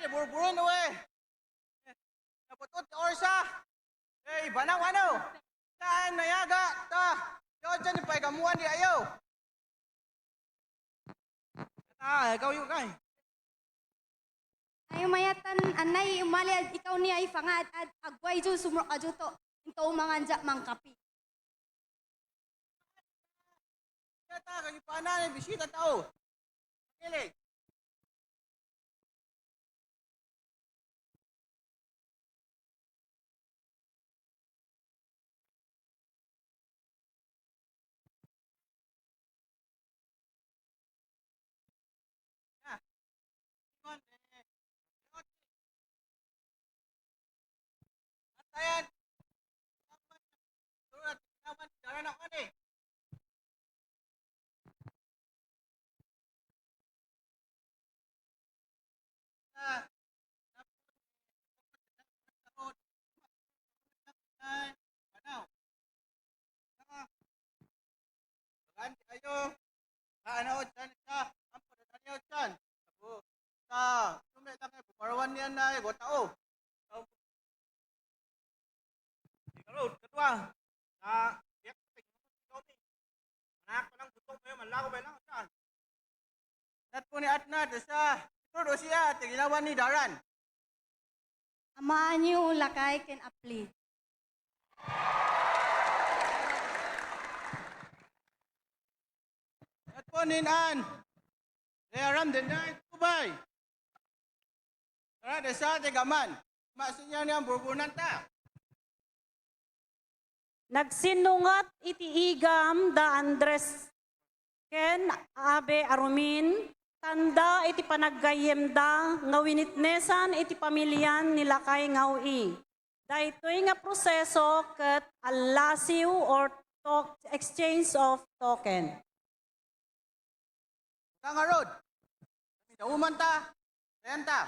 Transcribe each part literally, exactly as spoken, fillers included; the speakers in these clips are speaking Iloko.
Burburon, uwe. Naputut ti orsa. Eh, ibanaw, ano? Saan nayaga? Ta, yun, saan ipaigamuan di ayo? Ah, ikaw yung kay. Ay, umayatan, anay, umali, ad-, ikaw ni ay pangad, ad-, agway ju, sumrok a ju to. Into umangan ja, mangkapi. Kaya ta, kayo pa na, bisita tao. Kili. Bagan ti ayo. Haan na, o, dyan, isa. Ampo, dyan, dyan, dyan. Apo. Sa, sumit lang, eh, bumaruan niyan na, eh, go tao. Ikaw, kadua. Sa, biyak, ikaw, ni. Anak ko lang, gusto ko kayo, manlako ba lang, saan? Nat po ni Atnat, sa, ito, do siya, ti ginawa ni Daran. Amaanyo, lakay, ken apli. At po nin-an, rearam den na itubay. Tara, desa, ti gaman. Masin niya niyang burbunan ta. Nagsinnungat iti igam da Andres ken Abe a rumin, tanda iti panaggayyemda nga winitnesan iti pamilian ni Lakay Ngawi. Daytoy nga proseso ket allasiw or to-, exchange of token. Ka ngarud, midauman ta, ayan ta.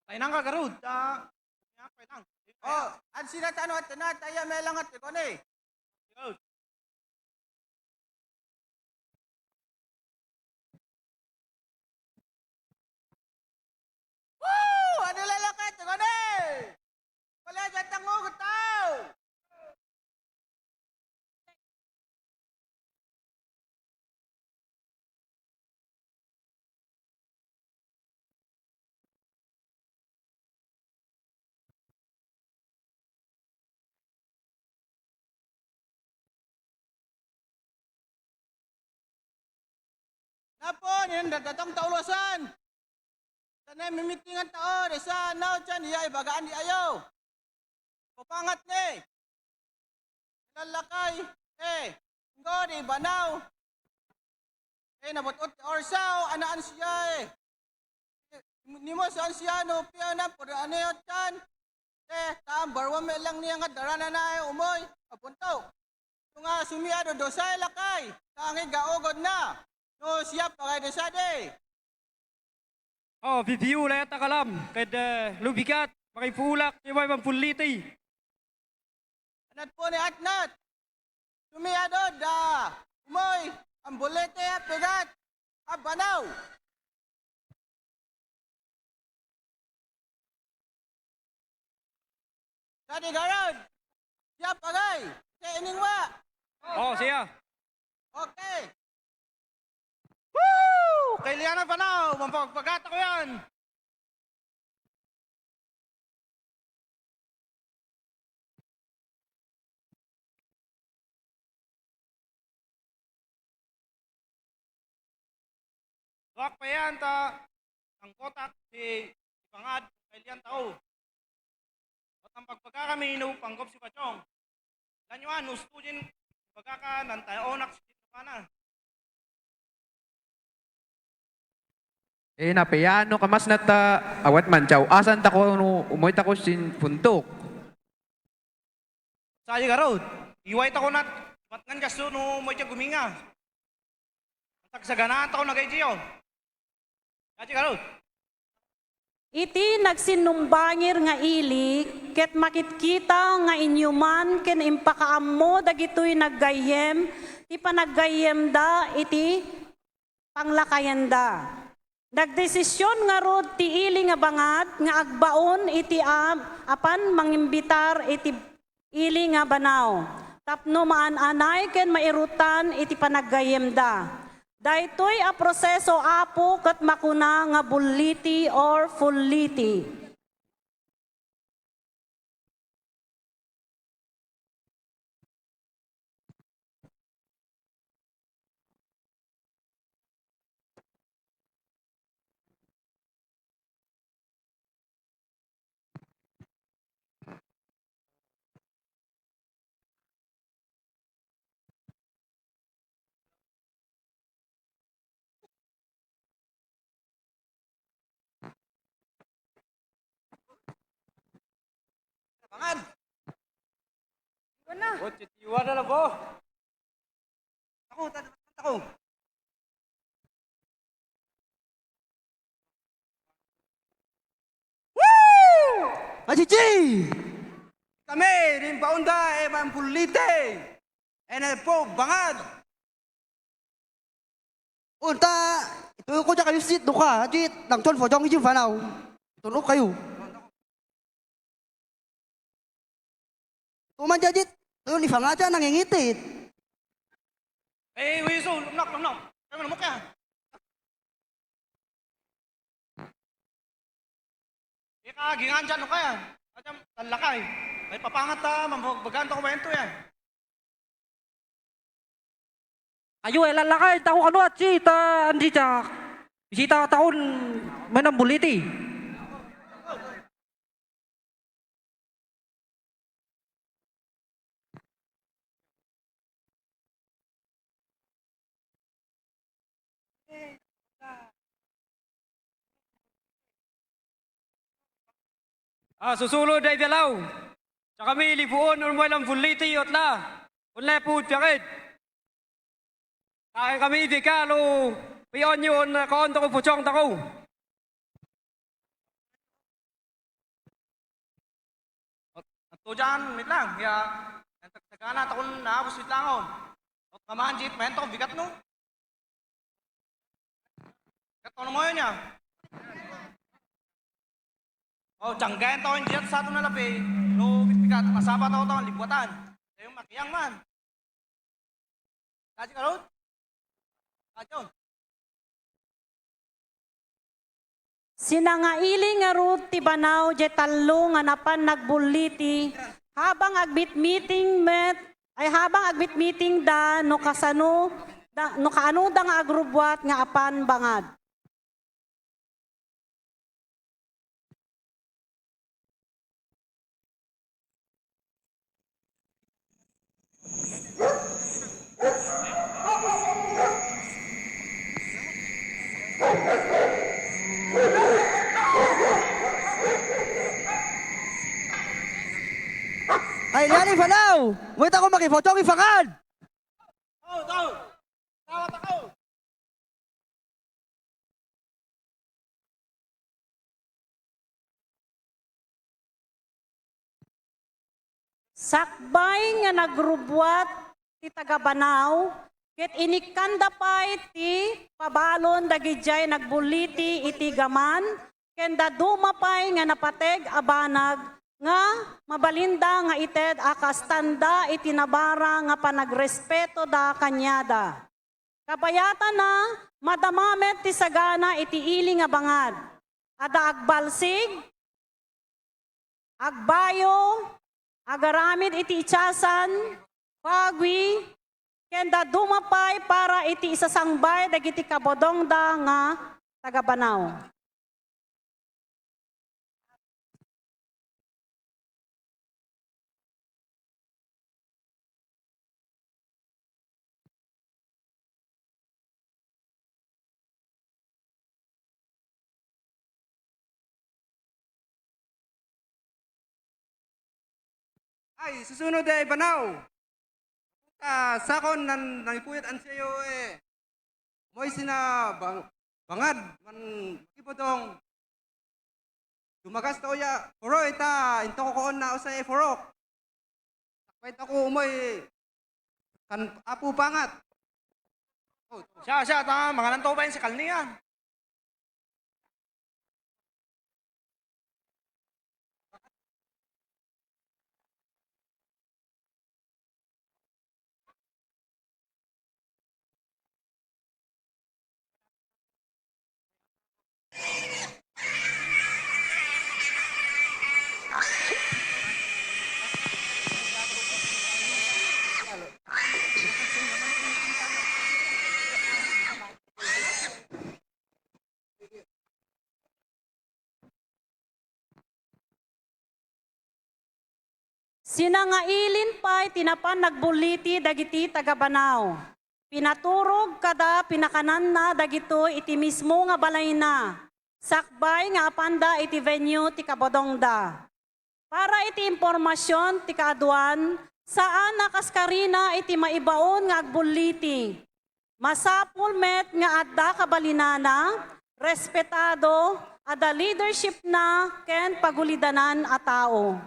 Tainang ka, garud. Ah, kaya, tainang. Oh, an sina tano at na, taya may langat, ikaw ni. Garud. Woo! Ano lalakat? Ano ni? Wala dyan tangugot tao! Napon, yan, dadatang taulusan. Sanay mimitingan tao, desa, no, tiyan, iya, ibagaan di ayo. Papangat ni. Lalakay, eh, inggo, di banaw. Eh, nabut-ut ti orsa, o, anaan siya, eh. Ni mo, saan siya, no, piya na, pura ano yun, tiyan. Eh, taan, barwa me lang niya nga daranana, eh, umoy, abunto. Ito nga, sumiado, dosay, lakay. Tangig, gaugod na. No, siya, pagay, dosay, de. Oh, bibiu layat a kalam, ket, eh, lubikat, makipulak, ti may pampulliti. Anat po ni Atnat. Sumiado da. Umoy, ang bulete, pigat, abanaw. Kadi garod. Siya pagay. Siya iningwa. Oh, siya. Okay. Woo! Kay Liana Panaw, mampagpagata ko yan. Duak pa yan ta angkotak ti ipangad kay lian tao. Ot ang pagpagakami no panggop si Pachong. Lanyo a, no student, pagaka, nantayonak si Pana. Eh, napiano ka mas nata, awat man, tiyaw. Asan tako no umoy tako sin puntok? Sayo garud. Iway tako nat, matngan kaso no umoy tiya guminga. Tagsaganaan tako nagay tiyo. Sayo garud. Iti nagsinnumbangir nga ili, ket makitkita nga inyuman ken impakaammo dagitoy naggayyem, ti panaggayyemda iti panglakayenda. Nagdesision ngarud ti ili nga bangad nga agbaon iti a-, apan mangimbitar iti ili nga banaw tapno maan-anay ken mairutan iti panaggayyemda. Daytoy a proseso, Apo, ket makuna nga bulliti or fulliti. Pangan! Wala. O, titiwa na lang po. Ako, ta-, ako. Woo! Achichi! Kami, rimbaunda, e, mambulliti. Enel po, bangad. Unta, ituyo ko diay kayo sit duka, dit, nang John Fojong, Jim Fanao. Itulog kayo. Tuman diay, dit, tuyo ni Fanga diay, nangingitit. Eh, wiso, lumnak, lumnak. Ano mo kaya? Ika, gingan dyan, no kaya? Atam, talakay. Ay, papangat ta, mambagan ta ko kwento yan. Ayo, e, lalakay, tako kano, atsi, ta, andi, ta, bisita, taon, may nambuliti. Ah, susulod ay dalaw. Sa kami libuon, ulmoy lang bulliti, yot la. Unle po, piakit. Kaya kami idi ka, lo, pion yun, kaon tako, puchong tako. At to dyan, wait lang, ya, ang tagsagana, takon naabos, wait lang, oh. At kamanjit, mayroon takong bigat, no? Kat ano mo yun, ya? Oh, tiyanggayan tayo yung diyat sa ato na labi. No, bigat, masaba tayo tayo, libuatan. Tayo makiyang man. Kaji ka, Rod? Kaji, oh. Sinangaili ngarud ti banaw diay tallo nga napan nagbulliti, habang agmitmiting met, ay, habang agmitmitingda no kasano da, no kaano da nga agrubbuat nga apan bangad. Ay, liani, Fanaw! Umay tako makipotong ifangan! Tao, tao! Tao, tao! Sakbay nga nagrubbuat ti taga-Banaw, ket inikkanda pay ti pabalon dagidiay nagbulliti iti gaman, ken dadduma pay nga napateg a banag nga mabalinda nga ited a kastanda iti nabara nga panagrespeto-da kaniada. Kabayatanna, madama met ti sagana iti ili nga bangad. Adda agbalsig, agbayo, agaramid iti itiasan, pagwi, ken dadduma pay para iti isasangbay dagiti kabudongda nga taga-Banaw. Ay, susunod ay Banaw. Ta, sakon nan, nangipuyat ansiyo, eh. Moy sina bang-, bangad man makibudong. Dumagas ta uya, puro ita, into ko koon na usay purok. Sakbay ta ko umoy, Kan Apo Pangat. Oh, siya, siya, ta, manganan to ba yung si Kalnian? Sinangailin pay ti napan nagbulliti dagiti taga-Banao. Pinaturog kada pinakananna dagitoy iti mismo nga balayna, sakbay nga apanda iti venue ti kabodongda. Para iti impormasion ti kaaduan, saan a kaskarina iti maibaon nga agbulliti. Masapul met nga adda kabalinana, respetado, adda leadershipna, ken pagulidanan a tao.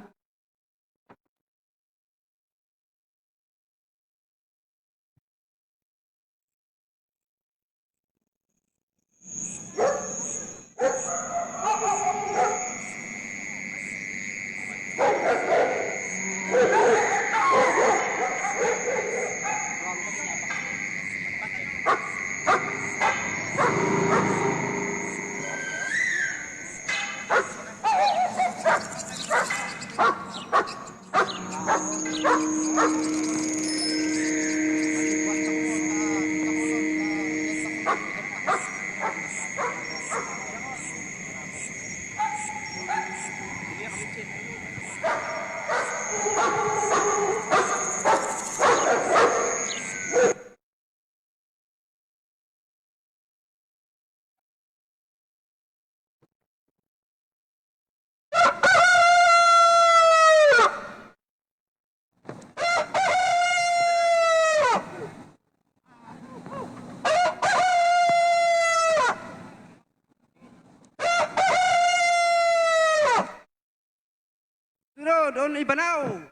Sunod, on Ibanao.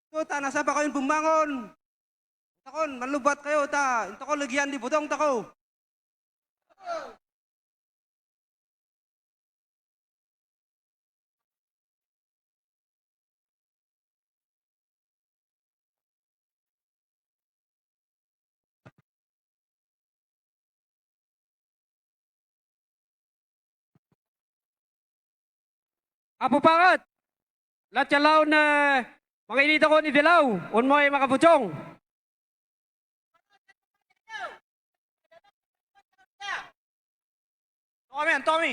Ito ta, nasapa kayon bumangon. Intakon, manlubat kayo ta, intakon, lagian di budong tako. Apo Pangat, latya laon, eh, mangiditakon iti law, unmoy makabujong. Tommy, Tommy.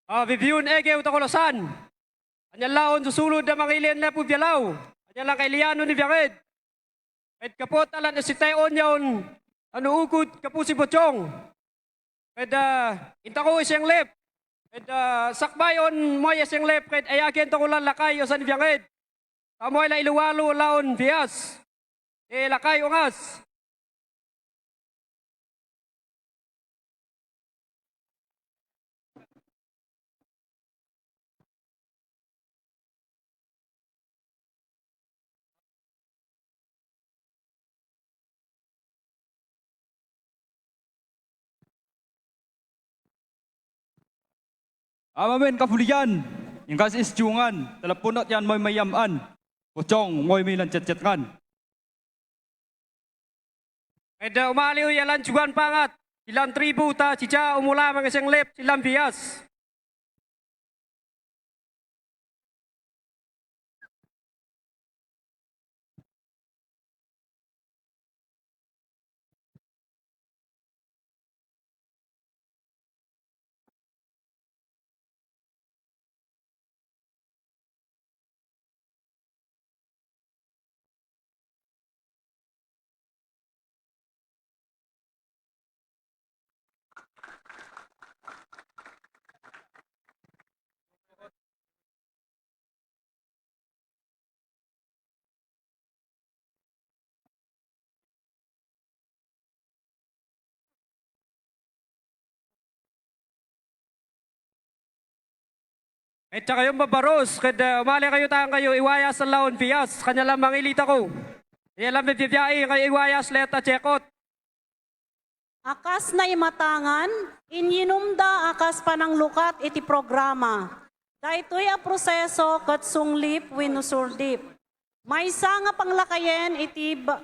Ah, Vivian Egew ta Kulasan. Ania laon susulod a mangilian na pu bialaw. Ania lang kailianon ni bianged. Ket kapot alan asitayon yaon ano ukod kapu si Bojong. Ket, ah, intako iseng lep. Ket, ah, sakbay on moy iseng lep ket ayagen tako lan lakay usan bianged. Tamoy la iluwalo laon bias. E lakay ungas. Amamen kapulian. Inkas isdiungan, talapunak yan moy mayam-an. Puchong, moy milan chat-chat ngan. Ket umaliw ya lan jugan pangat, silan tribu ta sida umula mangisinglip, silan bias. Ket dakayo mabarus, ket, eh, umali kayo, taang kayo, iwayas a laon bias, kanya lang mangilitako. Iya lang bibibiai, kayo iwayas, leta, chekot. A kas naimatangan, inyinumda a kas pananglukat iti programa. Daytoy a proseso ket sunglip wenno surdip. Maysa nga panglakayen iti ba-,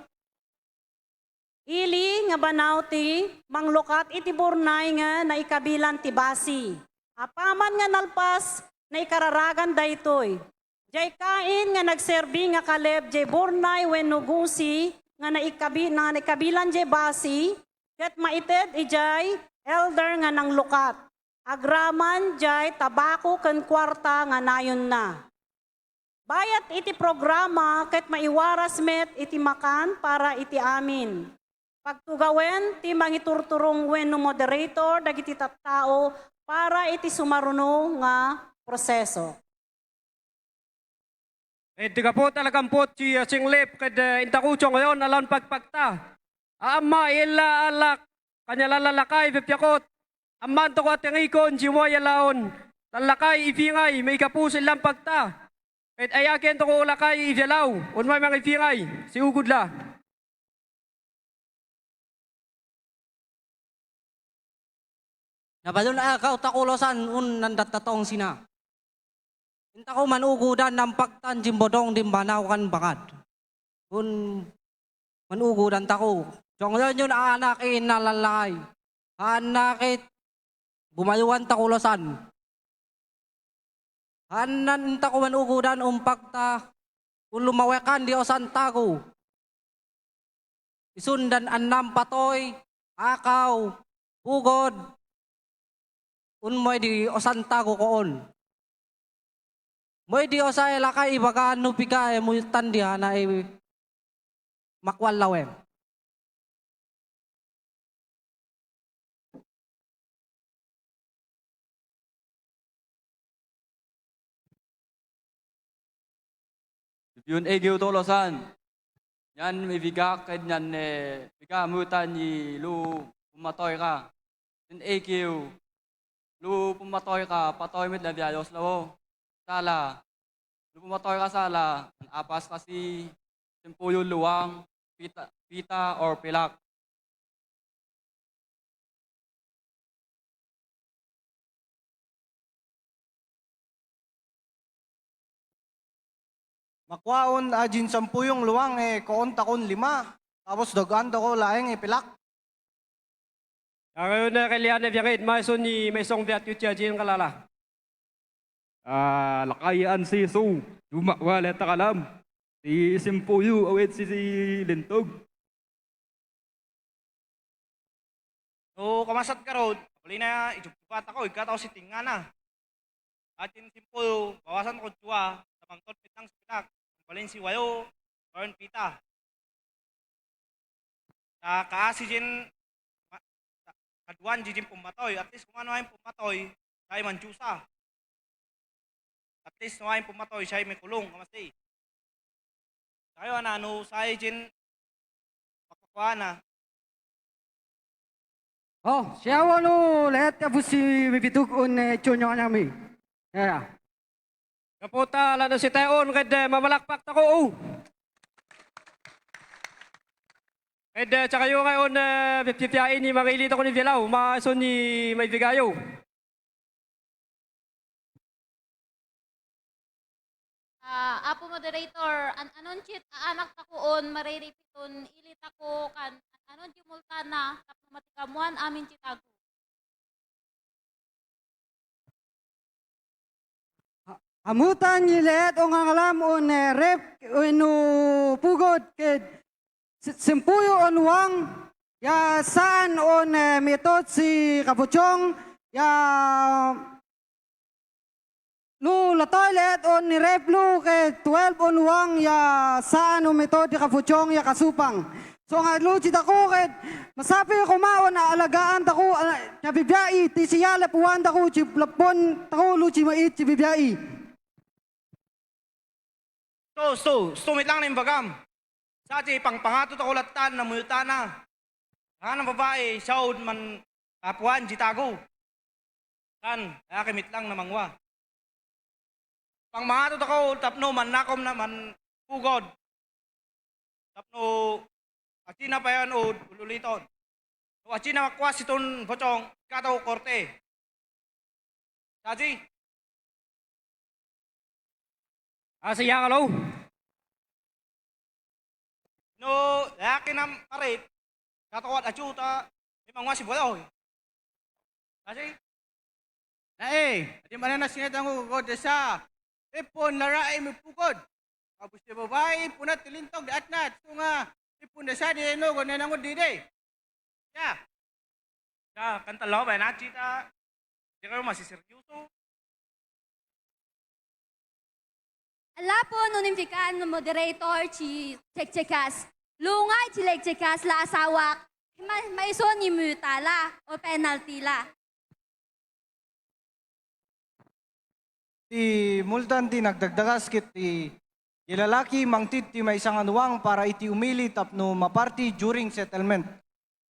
ili nga banaw ti manglukat iti burnay nga naikabilan ti basi. Apaman nga nalpas, naikararagan daytoy. Diay kain nga nagserbi nga kaleb diay burnay wenno gusi nga naikabi-, nga naikabilan diay basi, ket maited idiay elder nga nanglukat. Agraman diay tabako ken kuarta nga nayonna. Bayat iti programa ket maiwaras met iti makan para iti amin. Pagtugawen ti mangiturturong wenno moderator dagiti tattao para iti sumaruno nga proseso. Ket ti gapu ta nagampot ti, ah, singlip ket, eh, intakucho ngayon a laon pagpagta. Aamma, illa alak, kanya lalakay, pipiakot. Amman tako a tengikon, ti umay a laon, lalakay, ibingay, maigapu, sillang pagta. Ket ayagen tako ulakay, ibiyalaw, unmay mangibingay, si ugod la. Nabalon a alkaw ta kulasan un nandatdatong sina. Intako manugodan nampagtan dimbodong dimbanaw kan bangad. Kun manugodan tako. Jonglyon yon a anak i inna lallakay. Haan na ket bumayoan ta kulasan. Haan na intako manugodan umpagta kun lumawekan di osantago. Isundan annam patoy, akaw, pugod, unmoy di osantago koon. Moy di osay lakay ibaga no piga e mo tan di hana e makuan lawem. Yun, e, giw tolosan. Yan, ibigak, ken yan, e, biga, mutan, i, lu, pumatoy ka. Yan, e, giw, lu, pumatoy ka, patoy met, labiayos, lawo. Sala. Lu, pumatoy ka, sala. An apas kasi, simpuyo luang, pita, pita, or pilak. Makuaon a din sampuyong luang e koon takon lima, tapos dagaan tako laeng e pilak. Dakayo na kalian a biangid, maiso ni maisong biat yu ti adin kalala. Ah, lakay an siso, dumakwa la ta kalam. Ti simpuyo, awit si, si lintog. No kamasat garud, mabalin a ijubjubat tako, igkataw si tingngana. Adin simpuyo, bawasan ko dua, ta mangton pitang sipinak, mabalin si wayo, karon pita. Ta kaasi din, ma-, ta-, kaduan di din pummatoy. At least, kung ano ay pummatoy, siya ay mandiusa. At least, no ay pummatoy, siya ay may kulong, kamasi. Tayo, ana, no, siya ay din, makakuana. Oh, siya, ano, lahat ka po si Mibitug on, eh, Chonyo Anami. Yeah. Gapu ta, lano si Teon, ket, eh, mamalakpak tako, oh. Ket, eh, tsaka yung ngayon, eh, pipipiain ni mangili tako ni Bialaw, maaso ni maibigayo. Moderator, an-anon ti aanak tako on mariripiton ili tako kan an-anon ti multana tapno matikamwan amin ti tago. Amutan ni Leet o nga ngalam on, eh, ref wenno pugod ket si-, simpuyo on wang ya saan on, eh, mitot ti kapuchong ya Lu, latoy, leet, on ni Ref Lu, ket twelve on wang ya saan umitud ti kapuchong ya kasupang. So nga lu ti tako ket masapul koma on aalagaan tako, ah, ti bibiai, ti siya lapuan tako, ti lapon tako, lu ti mait ti bibiai. So, so, so, met lang na imbagam. Sa ti pangpangato tako lattan, namuyotana. Anak babai, saud man, kapuan, ti tago. Saan, kayatmi met lang na mangua. Pangmangato tako tapno mannakom na manpugod. Tapno asina payan ud ululiton. No asina makuas iton botong, kato korte. Saji? Ah, siya, hello? No, lalaki na marit, katuat a tiyuta, di manguas si Boy. Kasi? Nae, di manana sinatango ko desa. Ipon, larai, mipukod. Tapos di babai, punat, tilintog, di atnat. So nga, ipon desa, di no, kung nanangod, di, di. Ya. Ya, kanta lo, ba, na, chita. Di kayo masiseryoso. Alapon, no, nimpikan, moderator, ti chekchekas. Lungay ti lekchekas la asawak, ma-, maison ni multa la, o penalty la. Ti multan ti nagdagdagas ket ti, ti lalaki mangted ti maysa nga nuang para iti umili tapno maparti during settlement.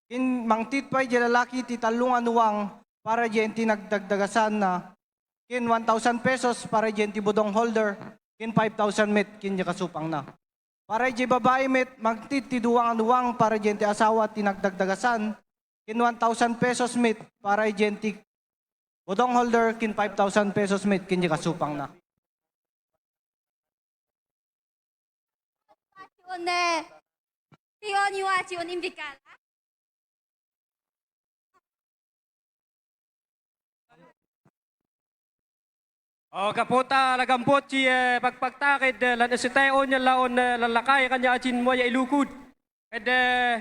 Ken mangted pay ti lalaki ti tallo nga nuang para diay ti nagdagdagasanna, ken one thousand pesos para diay ti bodong holder, ken five thousand met ken diay kasupangna. Para diay babai met, mangted ti dua nga nuang para diay ti asawa ti nagdagdagasan, ken one thousand pesos met para diay ti bodong holder, ken five thousand pesos met ken diay kasupangna. Ti on, eh, ti on, yu, ah, ti on imbikal, ah? O, gapu ta nagampot ti, eh, pagpagta ket, eh, lan-, esitayon ya laon, eh, lalakay kanya atin mo ya ilukod. Ket, eh,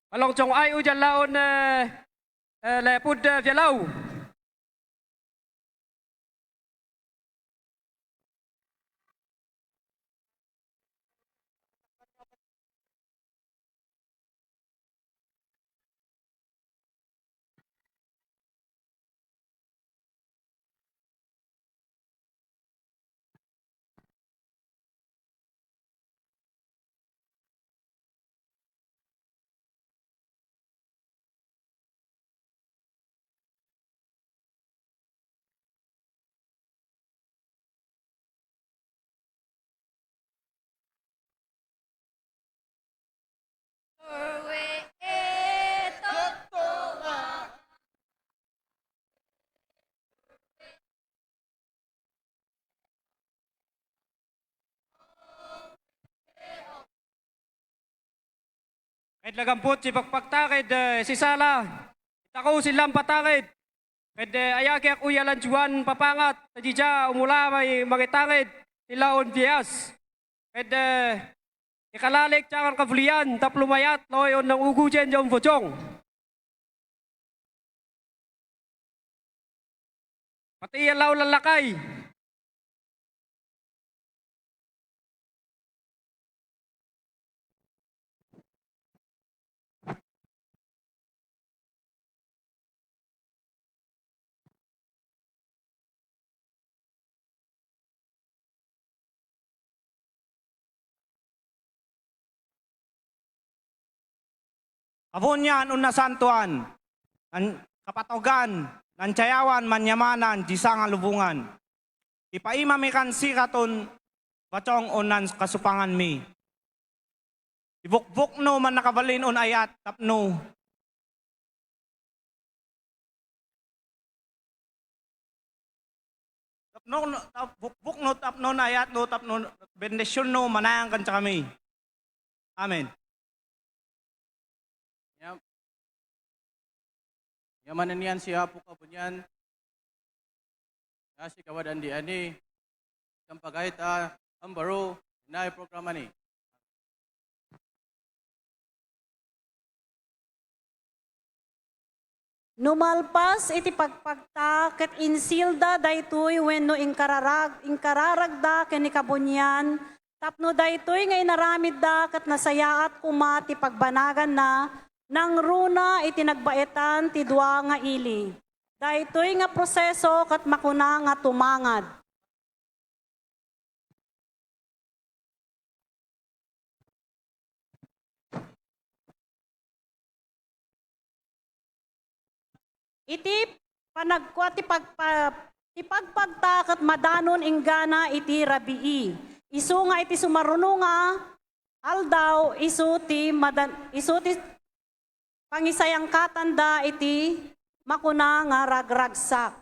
malongchong ay o diyan laon, eh, eh, lepud, eh, dialaw. Ket nagampot ti pakpakta ket, eh, sisala. Itako silang patanged. Ket, eh, ayakiak uyalan Juan papangat, ta dija umula may mangitanged ti laon bias. Ket, eh, ikalalik ti akan kabulian, tapno mayat, loy, on nang ugujen, diay umbojong. Pati iya law lalakay. Kabunian, on nasantoan, nan-, kapatogan, nantiayawan, manyamanan, disa nga lubongan. Ipaimami kan sika ton bationg on nan kasupanganmi. Ibukbukno man nakabalin on ayat tapno no, no, tap-, bukbukno tapno nayatno tapno bendisyonno manang kenka kami. Amen. Ngem, ngem manenyan si Apo Kabunian, nga si Kawad Andi Ani, ken pagayta, ambaro, inay programa ni. No malpas iti pagpagta ket insilda daytoy wenno inkararag-, inkararagda ken ni Kabunian, tapno daytoy nga inaramidda ket nasayaat koma ti pagbanaganna, nangruna iti nagbaetan ti dua nga ili. Daytoy nga proseso ket makuna nga tumangad. Iti panagkua ti pagpa-, ti pagpagta ket madanon inggana iti rabii. Isu nga iti sumaruno nga aldaw, isu ti madan-, isu ti pangisayangkatanda iti makuna nga ragragsak.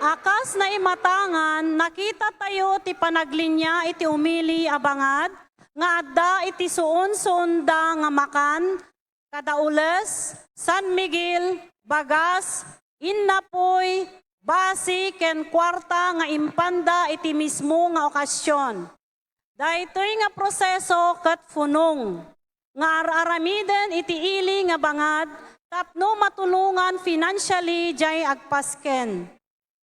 A kas naimatangan, nakitatayo ti panaglinia iti umili a bangad nga adda iti suonsuonda nga makan, kadaules, San Miguel, bagas, innapoy, basi, ken kuarta nga impanda iti mismo nga okasion. Daytoy nga proseso ket punong nga ar-aramiden iti ili nga bangad tapno matulongan financially diay agpasken.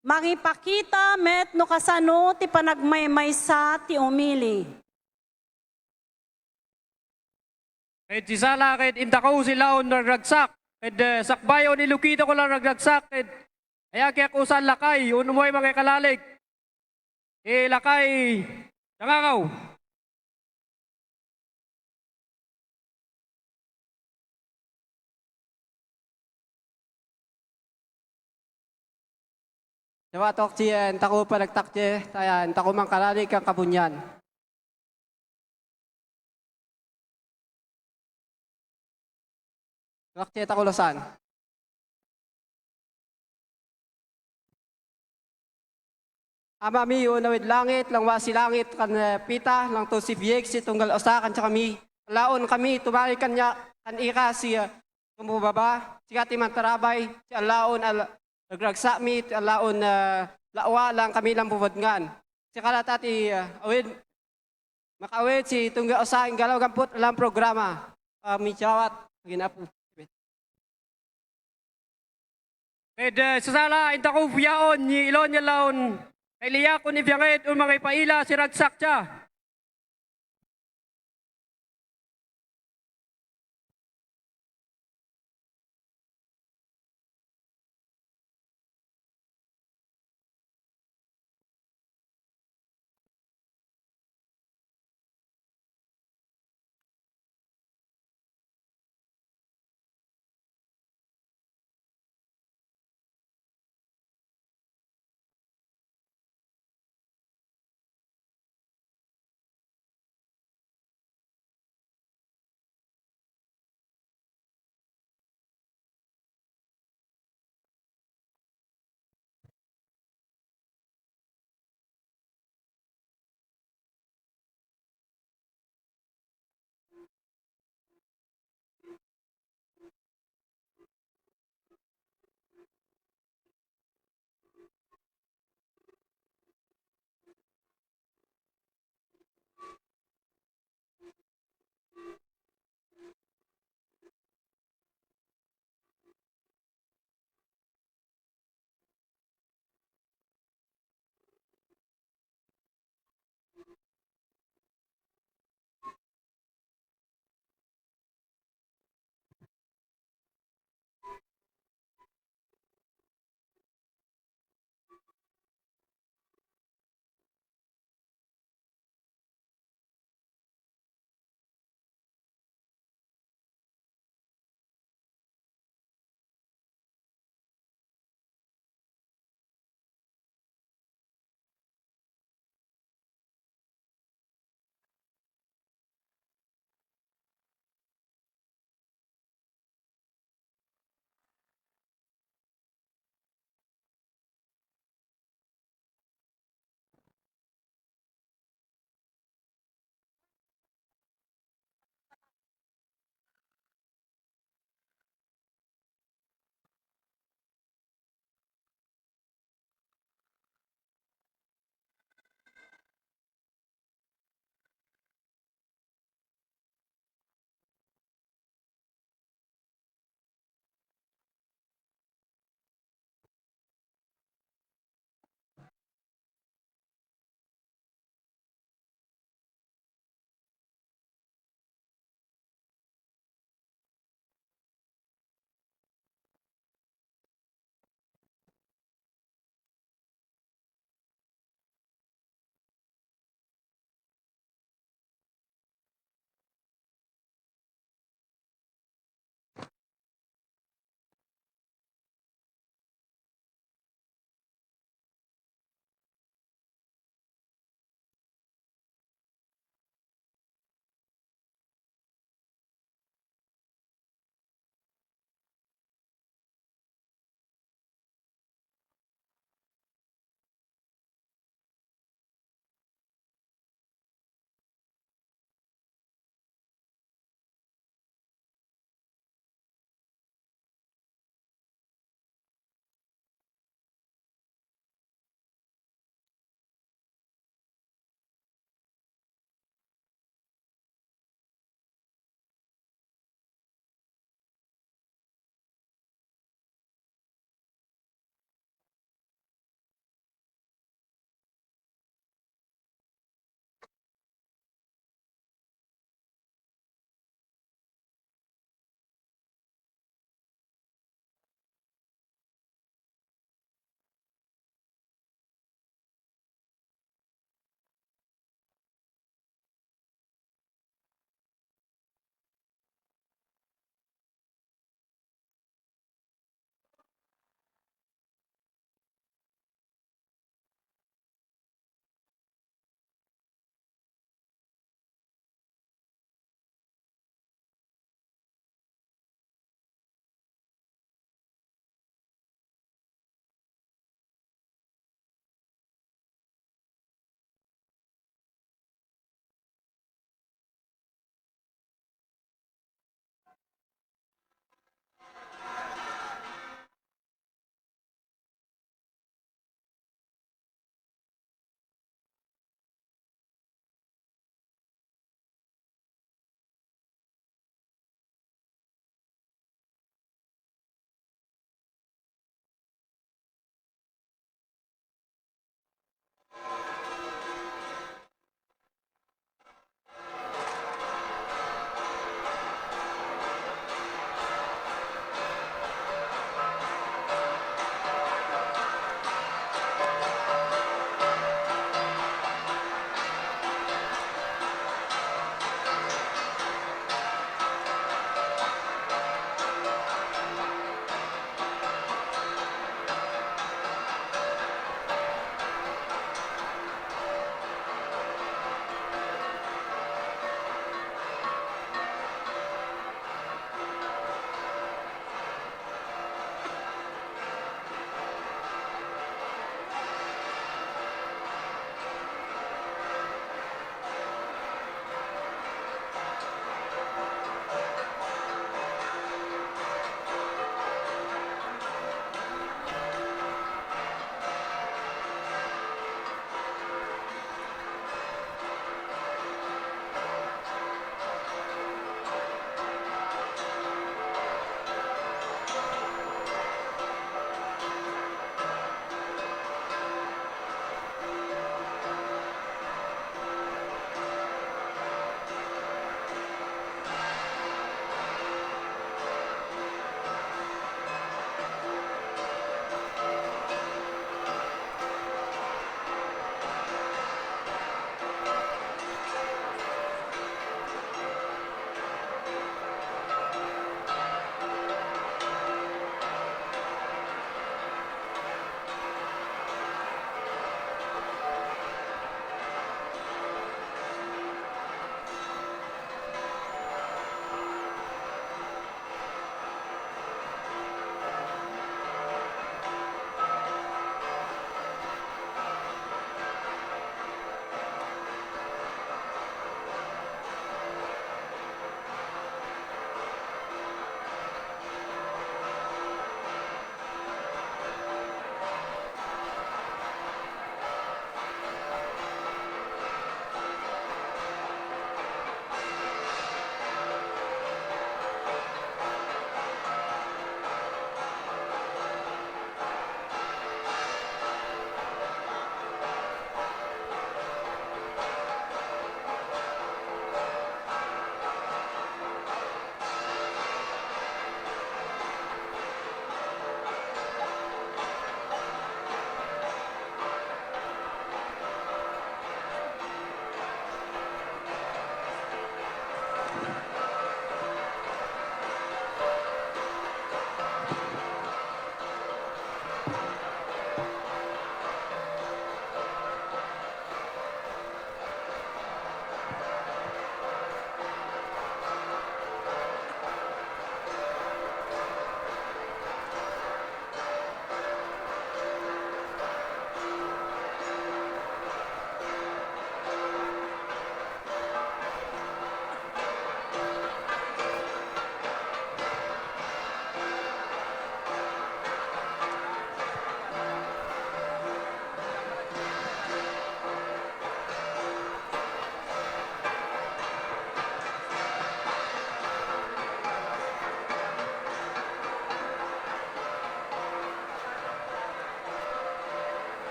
Mangipakita met no kasano ti panagmaymaysa ti umili. Ket sisala ket intako si Laon ragragsak, ket, eh, sakbayon ni Lukito ko la ragragsak, ket ayakiak usan lakay, un umay mangikalaleg. Eh, lakay, tangagaw. Dawatok ti, eh, intako panagtakte, ta, eh, intako mangkalaleg ken Kabunian. Rakte ta kulasan. Amami, unawid langit, langwa si langit, kan, eh, pita, langto si bieg, si tunggal usa, kan kami, laon kami, tumari kanya, kan ika, si, eh, tumubaba, sika ti mantarabay, si alaon, al-, ragragsakmi, ti alaon, eh, lawa, lang kami, lang bubadngan. Si kalata ti, eh, awid, Makawid si tunggal usa, inggalaw gampot lang programa. Ah, michawat, agin apo. Ket, eh, sasala, inta ko biyaon, ni ilon, ni laon, kay liak, ni biangit, o mangipaila, si ragsak siya.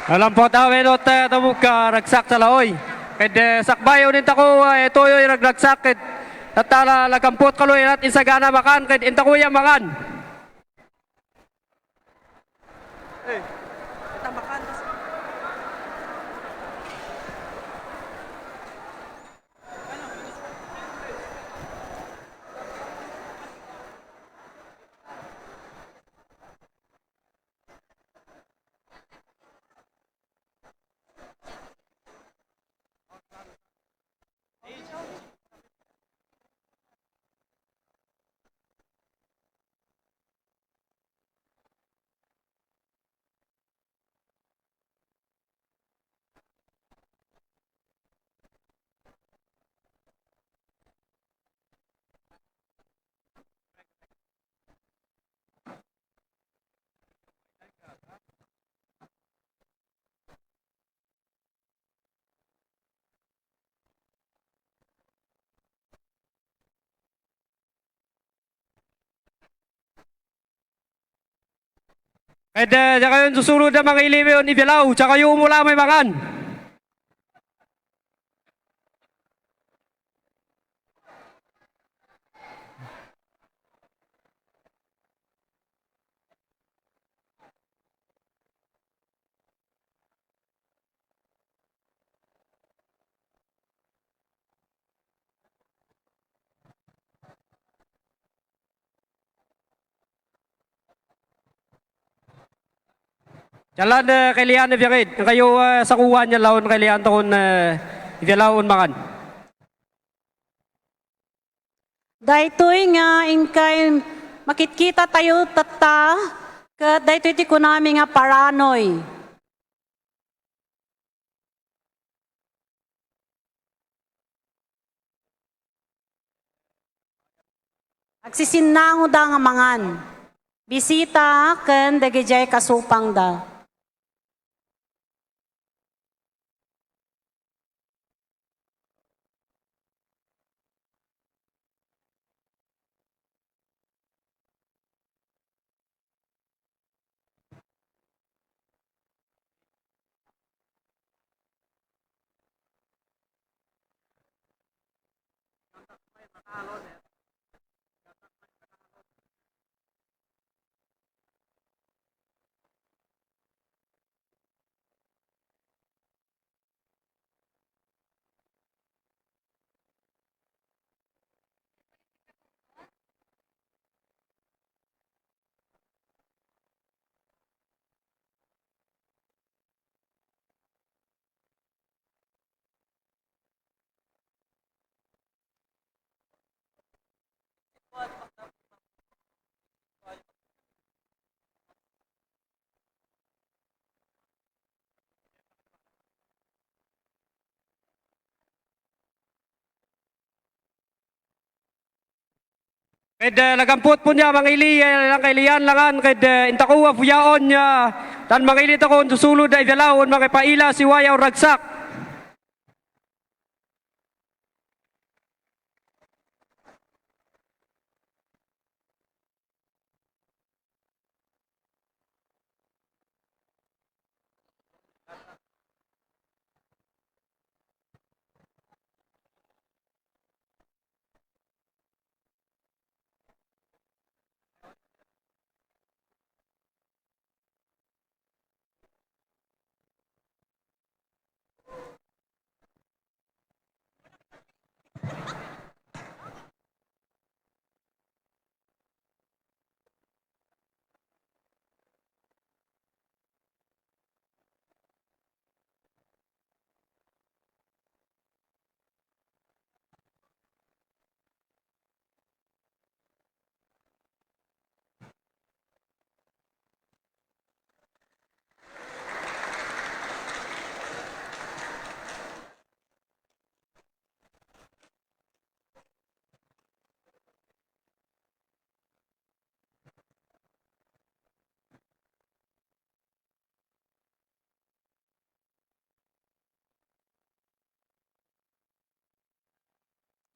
Nalampot a wenno ti tumukka, ragsak talaoy. Ket, eh, sakbay, unin tako, eh, tuyoy ragragsak, ket tatta la, lagampot kalo, inat insagana makan, ket intakoy a makan. Ket, eh, dakayon susurod a mangiliwen, ibalaw, dakayo umula may mangan. Jalan, eh, kailian, eh, biangid. Kayo, eh, sakuan, yan laon, kailian, takon, eh, ibalaw, un mangan. Daytoy nga inkay makitkita tayo tatta, ket daytoy ti kunami nga paranoy. Agsisinnangoda nga mangan. Bisita ken dagidiay kasupangda. Ket, eh, nagampot pon ya mangili, eh, lang kailian langan, ket, eh, intako a puyaon ya, tan mangili tako, susulod a ibalaw, un mangipaila, siway a uragsak.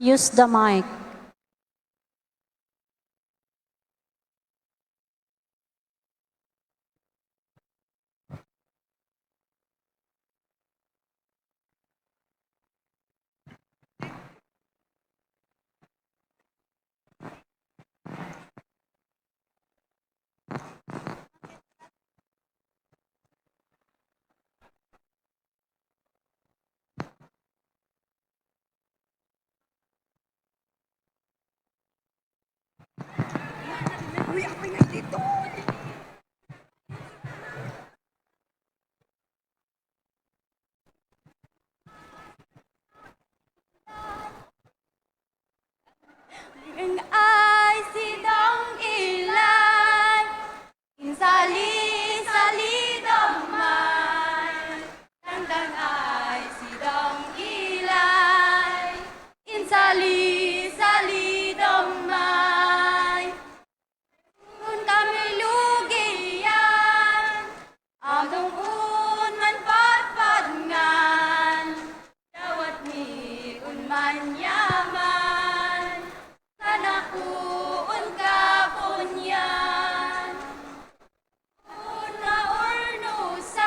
Use the mic. Uy, apay nga dito? Ay, sidong ilay, insali-sali dumay. Tangtang ay sidong ilay, insali-sali dumay. Kun kami lugian, adung-un man patpatngan, dawat ni un manyaman, kanaku un kakunyan. Kun naurnusan,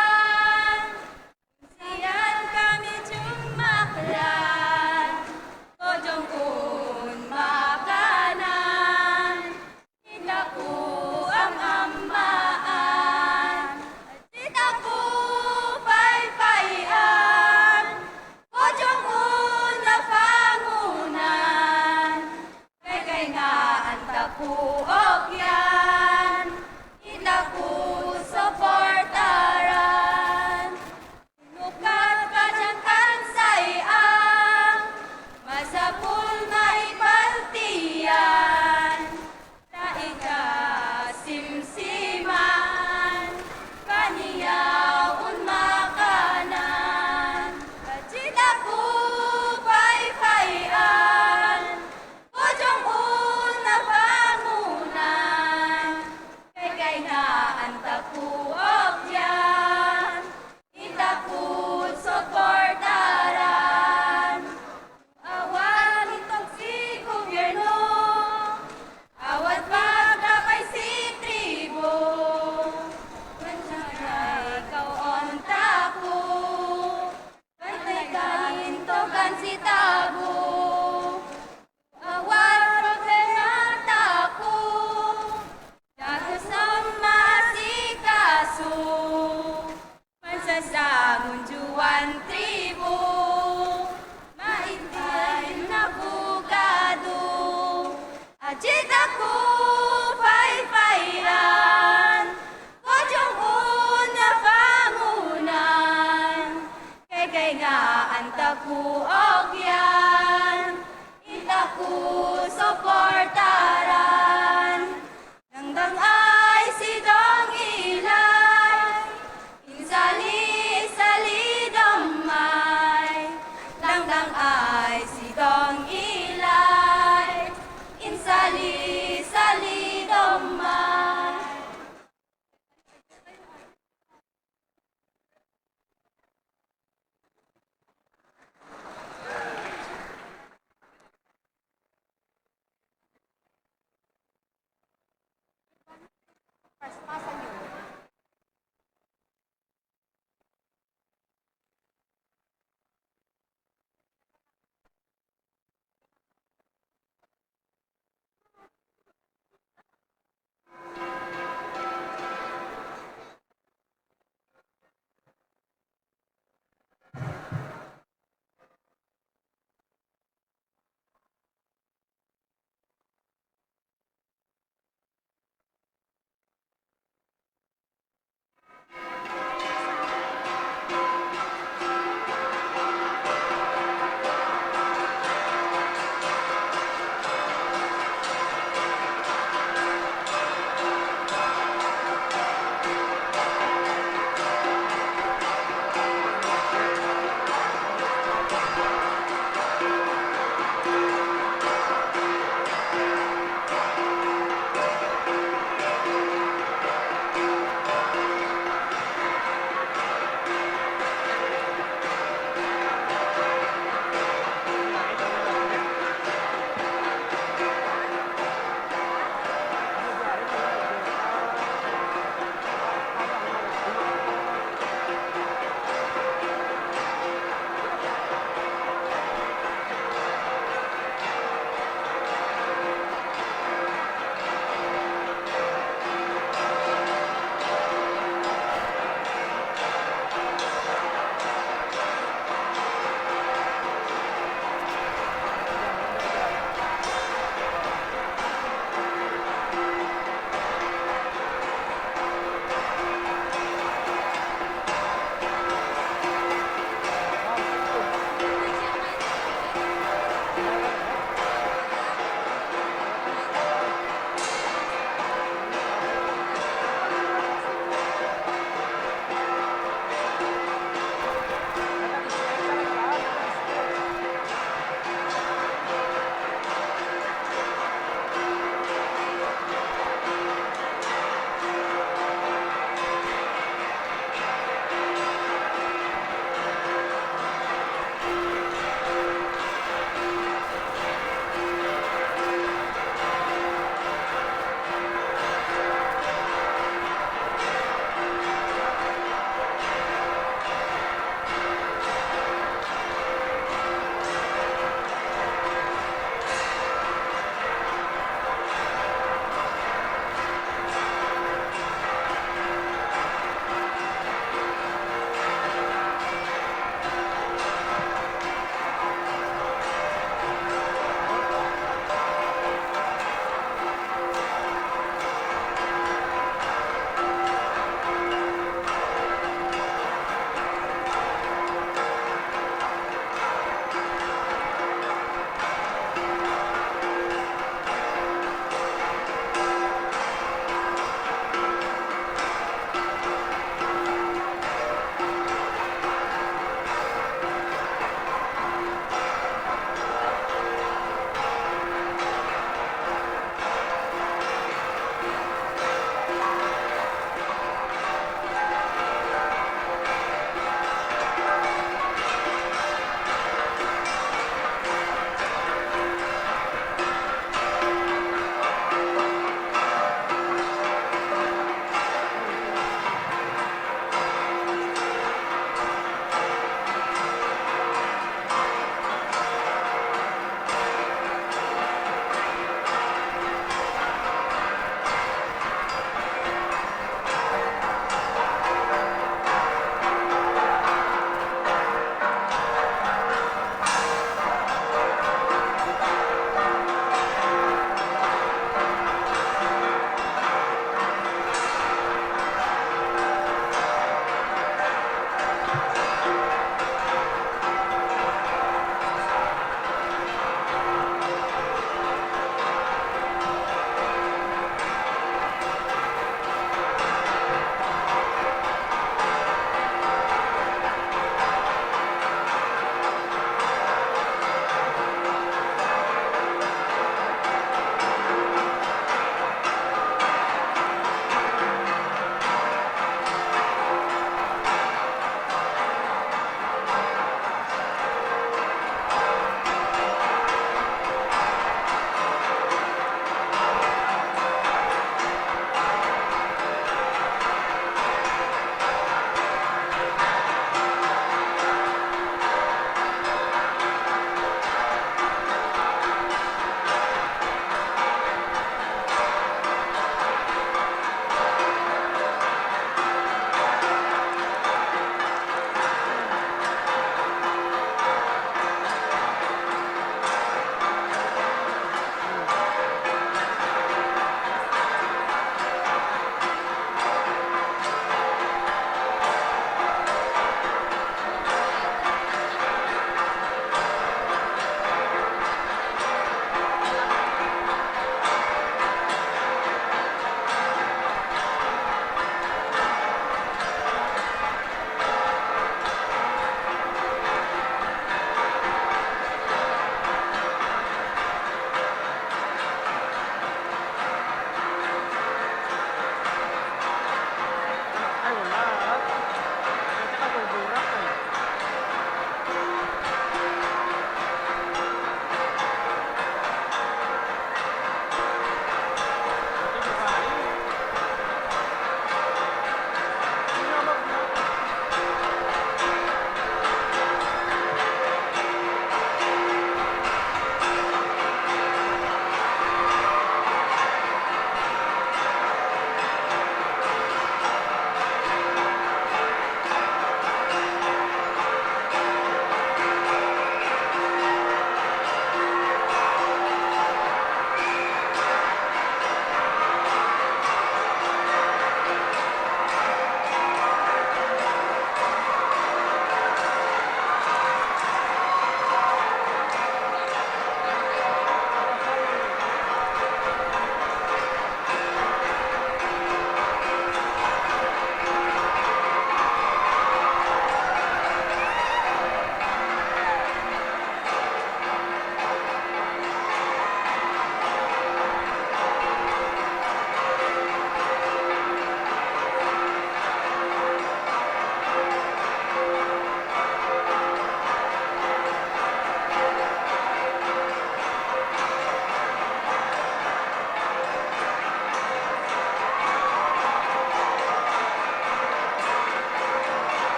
sian kami jummaklan, kodong un makanan, dita ku am-ammaan, dita ku paypayan, kodong un napangunan. Kaykay nga anta ku okyan, ita ku suportaran. Nukkat ka dian kansay-ang, masapul nga ipaltian. Ta ika simsiman, kaniaw un makanan. Dita ku paypayan, Bojong un napangunan, kaykay nga anta ku okyan, ita ku suportaran. Awan intog ti gobierno, awan pagdapay ti tribu, wen siak nga ikaw onta ku, bantay ka intogan ti tabu. Awan problemata ku, dagus a maasikaso. Mansasangon diay tribu, maitay nga abogado. Adita ku paypayan, bojong un napangunan, kaykay nga anta ku okyan.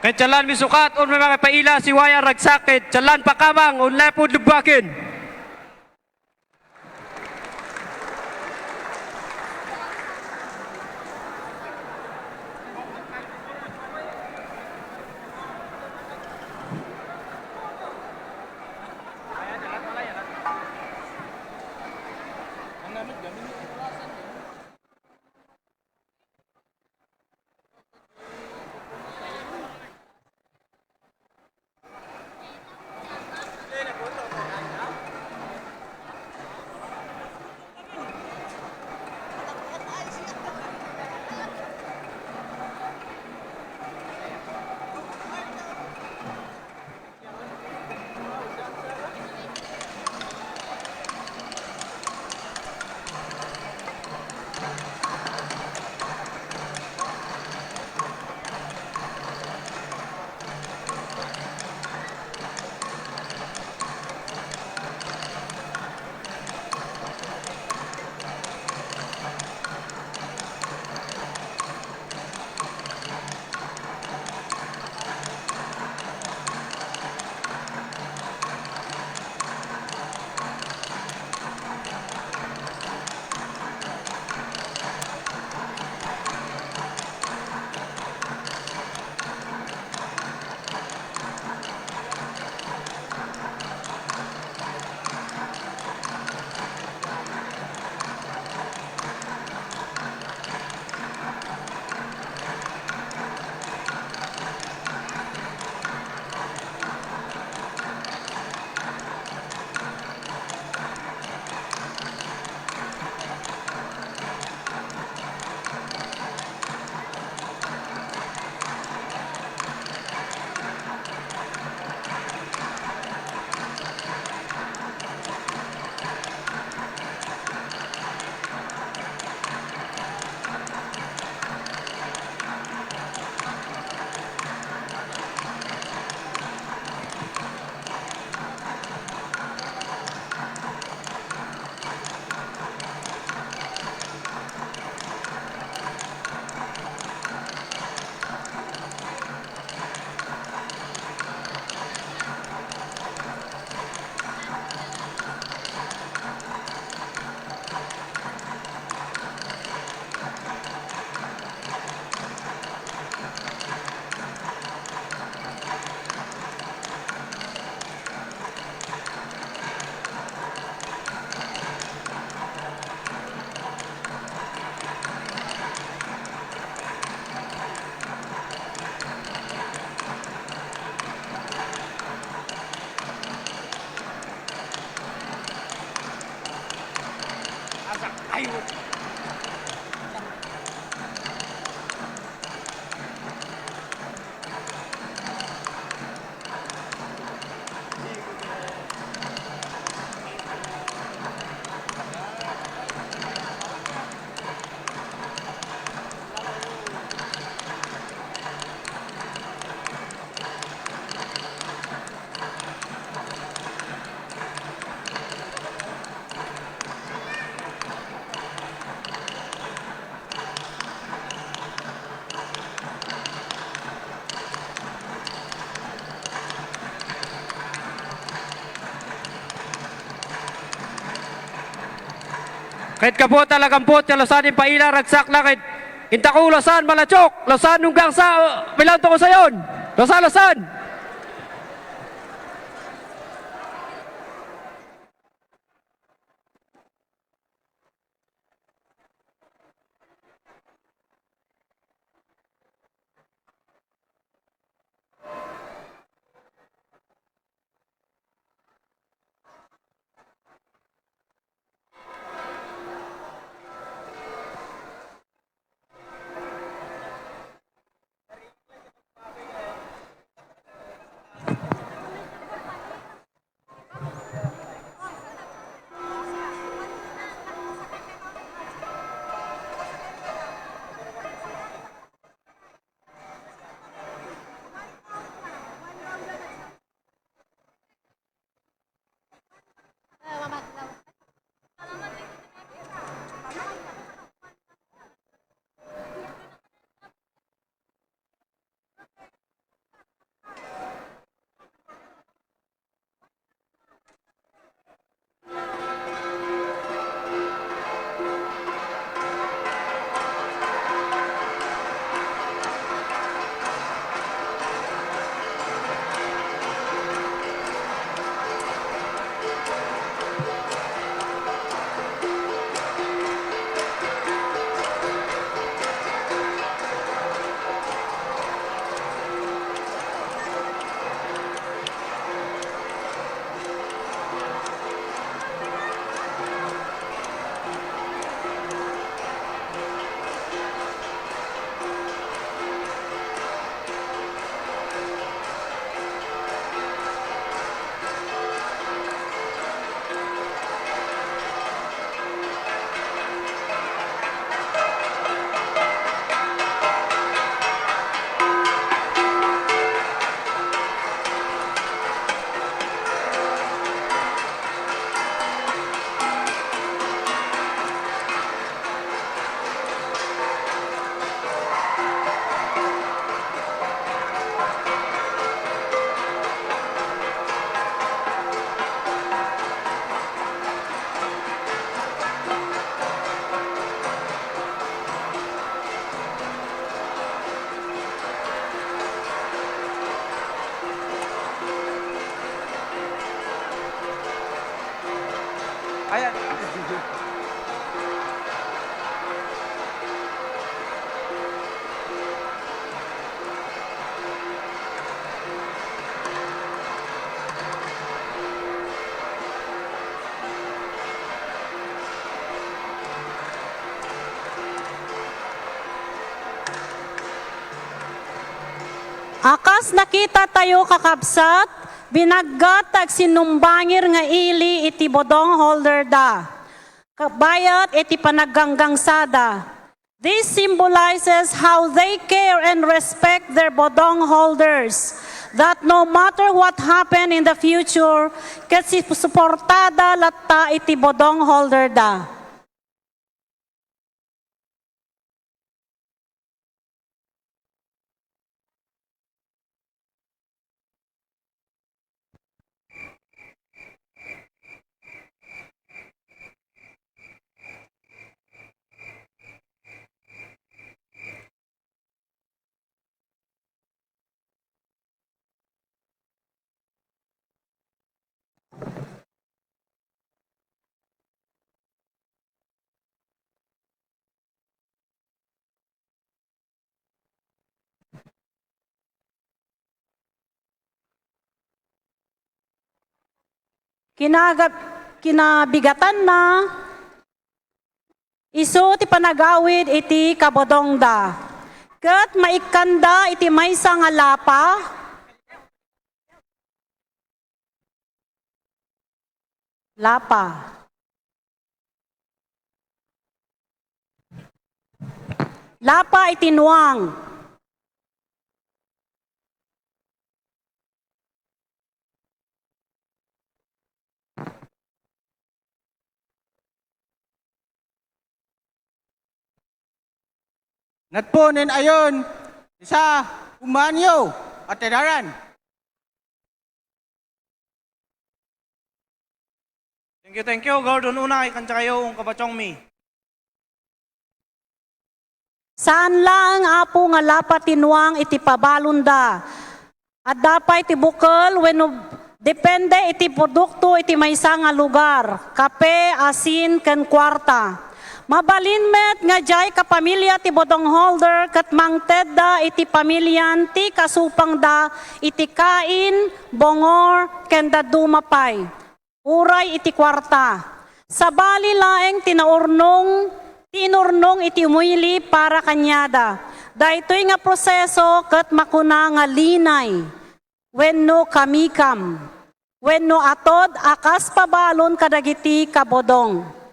Ket diay lan misukat, unay mangipaila si Waya Ragsak, ket diay lan pakabang, unay pud lubbaken. Ket gapu ta nagampot ti Lausanne, impaila, ragsakna ket intako Lausanne, Malachok, Lausanne, Nunggang sa, Pilaon, Tocosayon. Lausanne, Lausanne. A kas nakitatayo, kakabsat, binaggat ta agsinumbangir nga ili iti bodong holder da. Kabayat iti panagganggangsada. This symbolizes how they care and respect their bodong holders, that no matter what happen in the future, ket si-, suportada latta iti bodong holder da. Kinagab-, kinabigatanna, isu ti panagawid iti kabodongda, ket maikkanda iti maysa nga lapa. Lapa. Lapa iti nuang. Natpo nen ayon, isa, umanyo, at edaran. Thank you, thank you, Gordon Unay, kantakayo, ung kabachongmi. Saan laeng, Apo, nga lapa ti nuang iti pabalonda. Adda pay ti bukel wenno depende iti produkto iti maysa nga lugar, kape, asin, ken kuarta. Mabalin met nga diay kapamilya ti bodong holder ket mangtedda iti pamilian ti kasupangda iti kain, bungor, ken dadduma pay. Uray iti kuarta. Sabali laeng ti naurnong, ti inurnong iti umili para kaniada. Daytoy nga proseso ket makuna nga linay, wenno kamikam, wenno atod a kas pabalon kadagiti kabodong.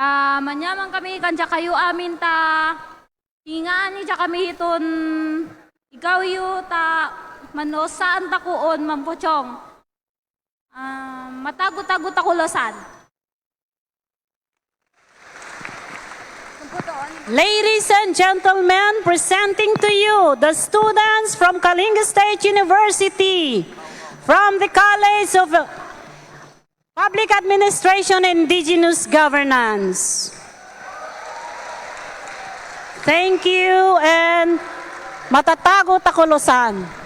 Ah, manyamankami kandakayo amin ta ingaanyo diakami iton igawyo ta mano saan takoon mampuchong. Ah, matago-tago ta kulusan. Ladies and gentlemen, presenting to you the students from Kalinga State University, from the College of Public Administration and Indigenous Governance. Thank you, and matatago ta kulusan.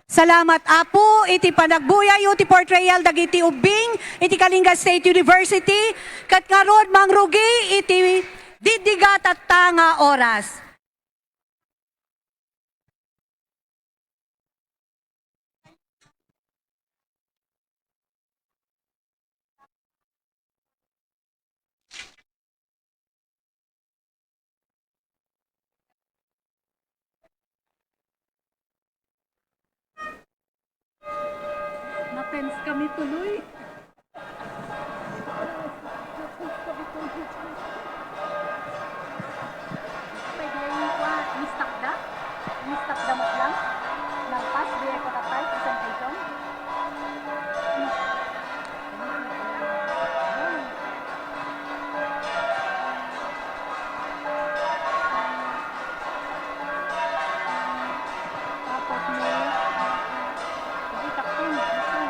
Salamat, Apo, iti panagbuyayo ti portrayal dagiti ubbing iti Kalinga State University, ket ngarud mangrugi iti diddigat tatta nga oras. Na-tense kami tuloy. Pwede yung kuha, in-stop da? In-stop da mo lang? Nagpas, di ko tatay, presentation? Tapos may, hindi, takpan, takpan.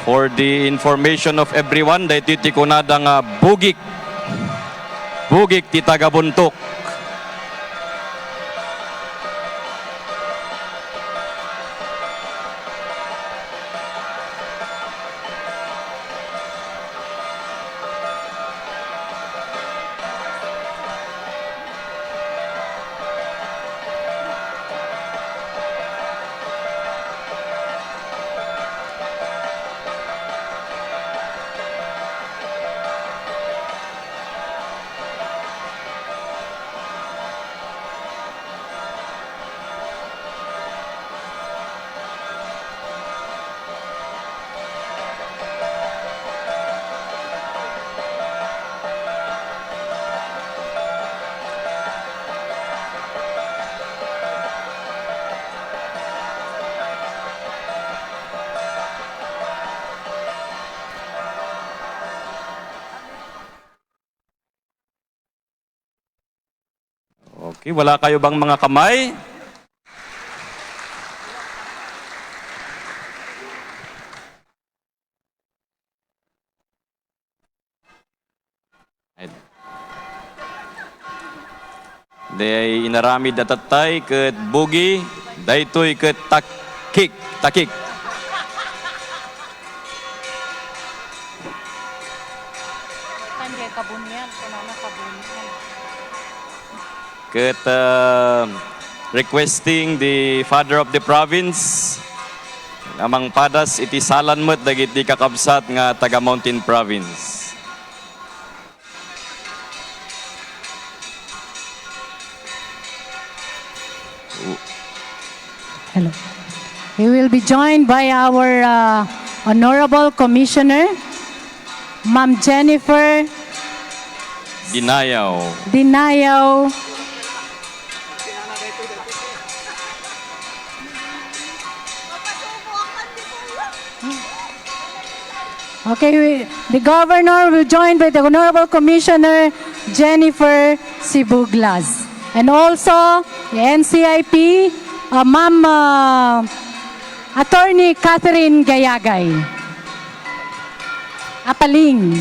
For the information of everyone, daytoy ti kunada nga bugik. Bugik ti taga Bontoc. Okay, wala kayo bang mga kamay? Diay inaramid a tattay ket bugi, daytoy ket takik, takik. Tan diay kabunian, kunana kabunian. Ket, ah, requesting the Father of the Province a mangpadas iti salan met dagiti kakabsat nga taga Mountain Province. Hello. He will be joined by our, uh, Honorable Commissioner, Ma'am Jennifer Dinayaw. Dinayaw. Okay, we, the governor will join by the Honorable Commissioner Jennifer Sibuglas. And also, the N C I P, uh, Ma'am, uh, Attorney Catherine Gayagay. Apaling.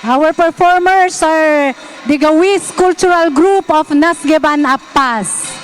Our performers are the Gawis Cultural Group of Nasgeban, Appas.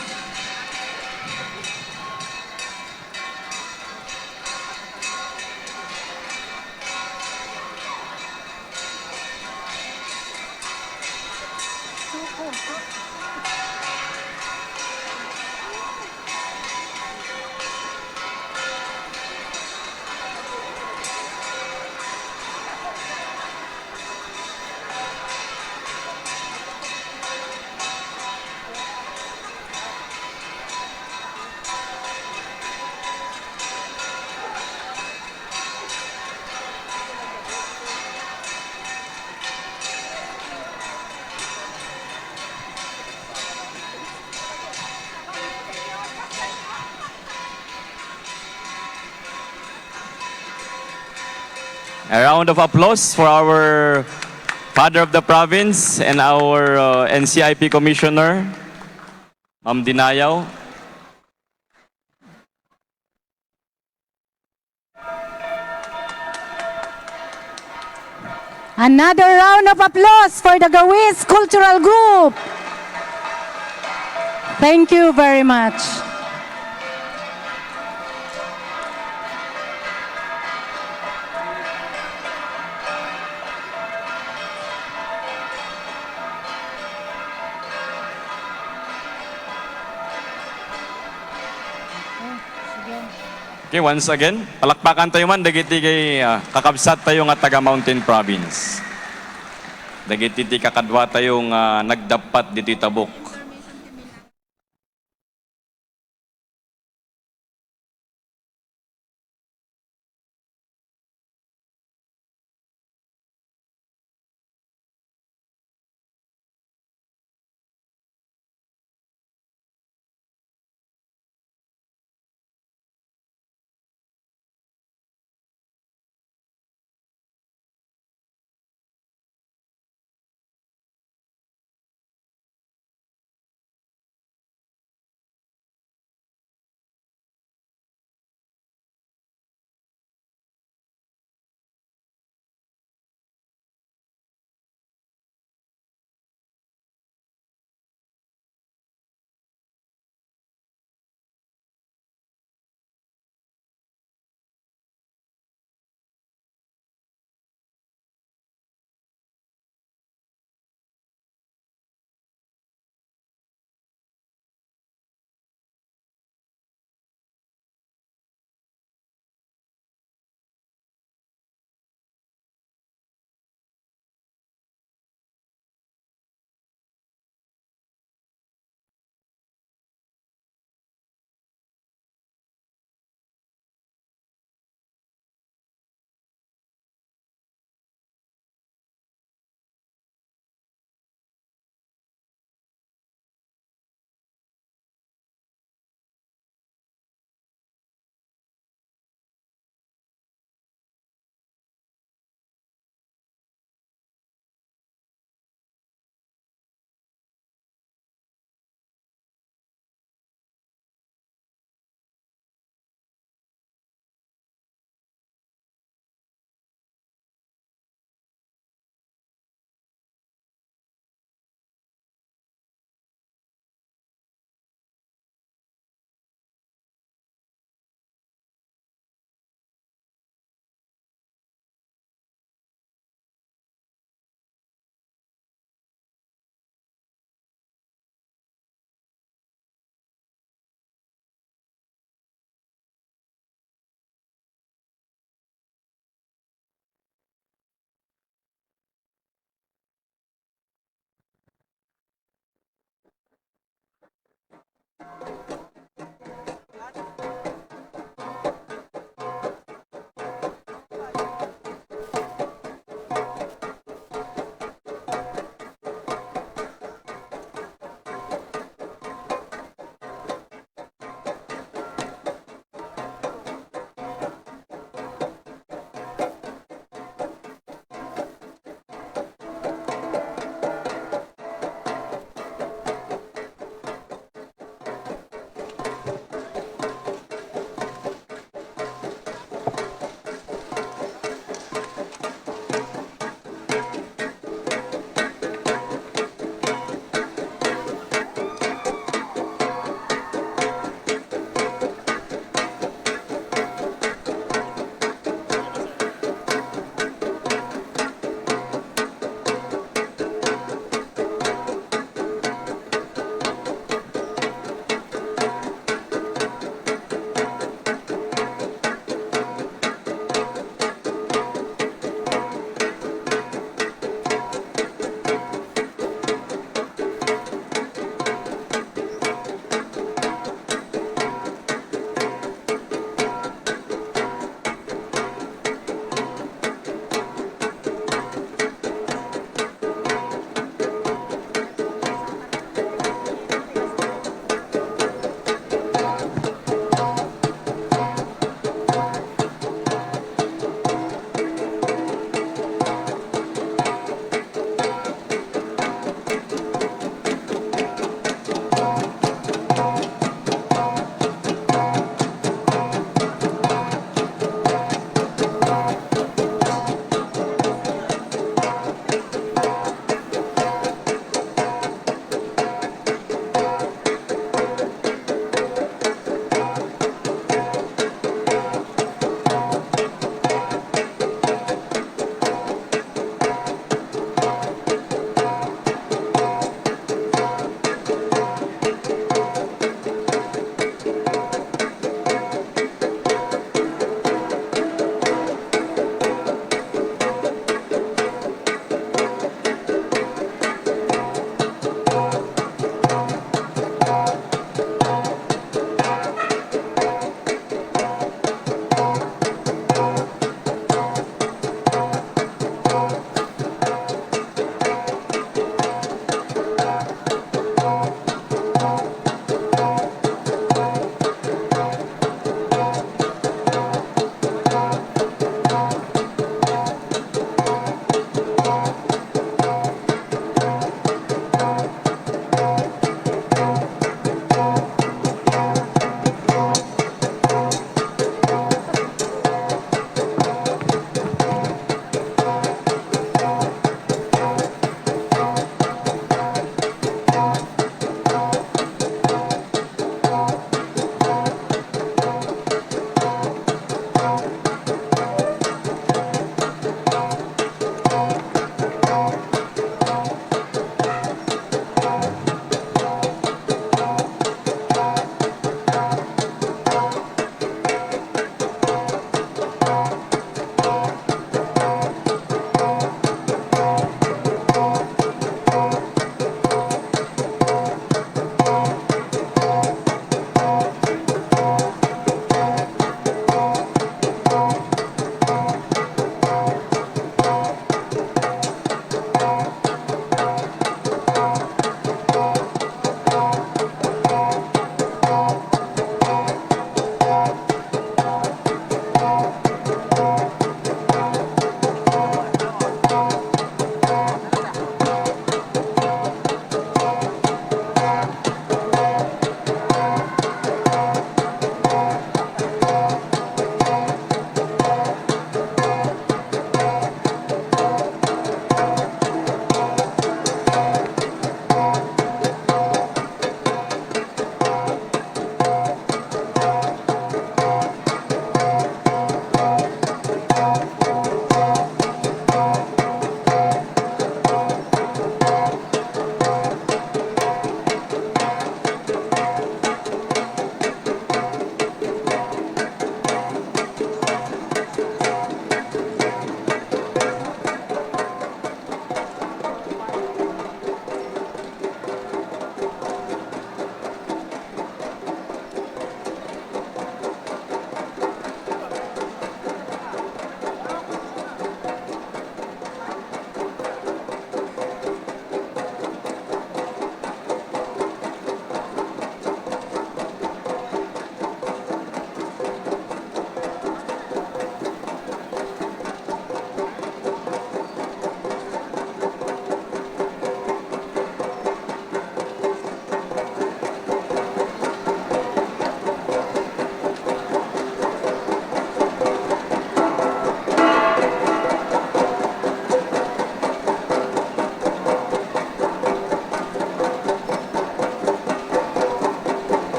A round of applause for our Father of the Province and our, uh, N C I P Commissioner, Ma'am Dinayaw. Another round of applause for the Gawis Cultural Group. Thank you very much. Okay, once again, palakpakan tayo man dagiti kay, ah, kakabsat tayo nga taga Mountain Province. Dagiti ti kakadwa tayo nga nagdappat ditoy tabok.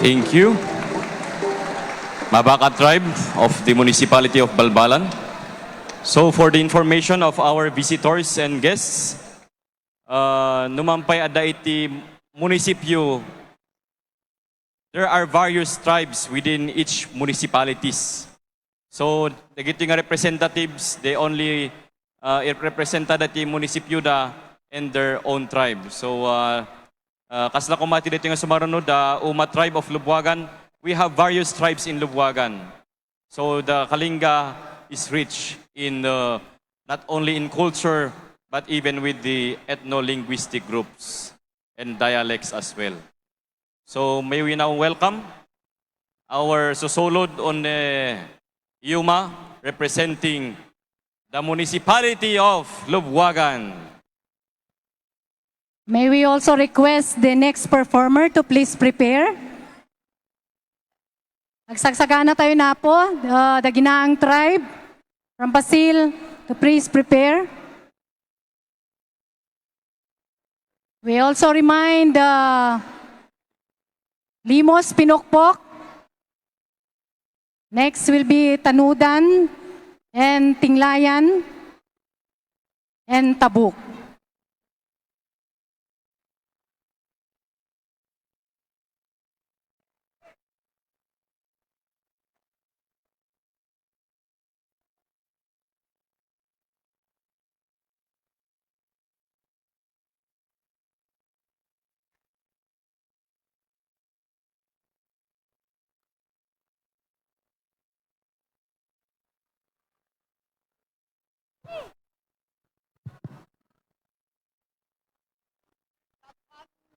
Thank you. Mabaca tribe of the municipality of Balbalan. So for the information of our visitors and guests, uh, no man pay adda iti munisipyo, there are various tribes within each municipalities. So, dagiti nga representatives, they only, uh, representa dati munisipyo da and their own tribe. So, uh, uh, kasla koma iti daytoy nga sumaruno, the Uma tribe of Lubuagan. We have various tribes in Lubuagan. So, the Kalinga is rich in, uh, not only in culture, but even with the ethno-linguistic groups and dialects as well. So may we now welcome our susulod on, eh, Yuma, representing the municipality of Lubuagan. May we also request the next performer to please prepare? Agsagsagana tayo na po, uh, the Ginaang tribe from Pasil to please prepare. We also remind the Limos Pinukpok. Next will be Tanudan and Tinglayan and Tabuk.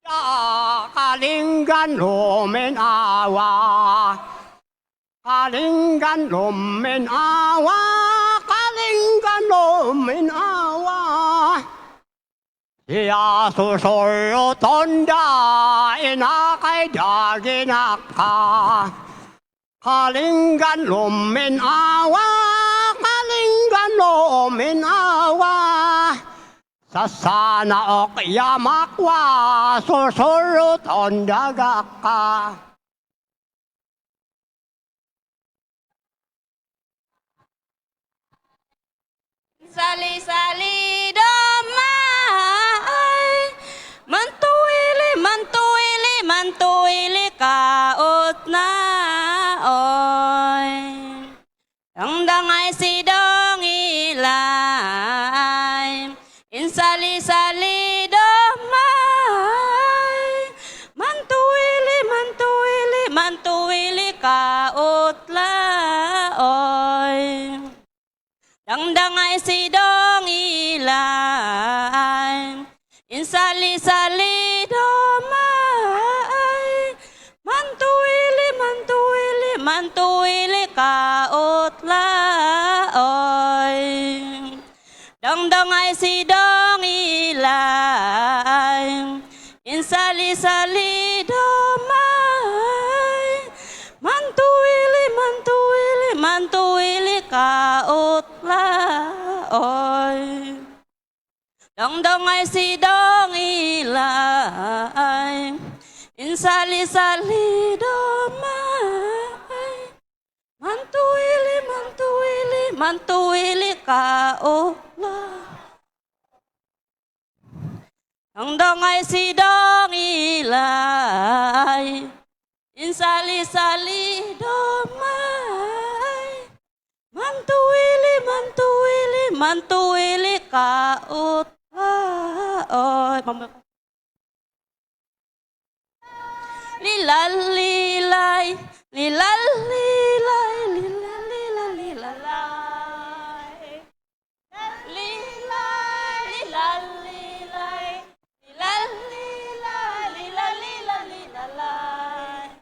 Kalinggan luminawa. Kalinggan luminawa, kalinggan luminawa. Siya susurutonda, inakay daginaka. Kalinggan luminawa, kalinggan luminawa. Sasanaok yamakwa, susuruton dagaka. Sali-sali damay, mantuili, mantuili, mantuili kautna, oy. Dangdangay sidong ilay, insali-sali damay, mantuili, mantuili, mantuili kautla, oy. Dangdangay sidong ilay, insali-sali damay, mantuili, mantuili, mantuili kautla, oy. Dangdangay sidong ilay, insali-sali damay, mantuili, mantuili, mantuili kautla, oy. Dangdangay sidong ilay, insali-sali damay, mantuili, mantuili, mantuili kautla. Dangdangay sidong ilay, insali-sali damay, mantuili, mantuili, mantuili kautla, oy. Lilalilay, lilalilay, lilalilay, lilalay. Lilay, lilalilay, lilalilay, lilalilay, lilalay.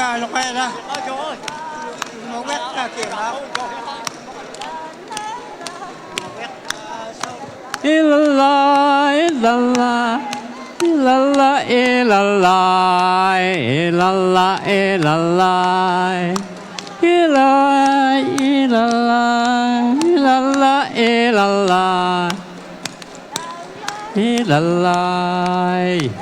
Ano kaya na? Mawet na kaya na? Ilala, ilala, ilala, ilala, ilala, ilala, ilala, ilala, ilala, ilala. Ilalay.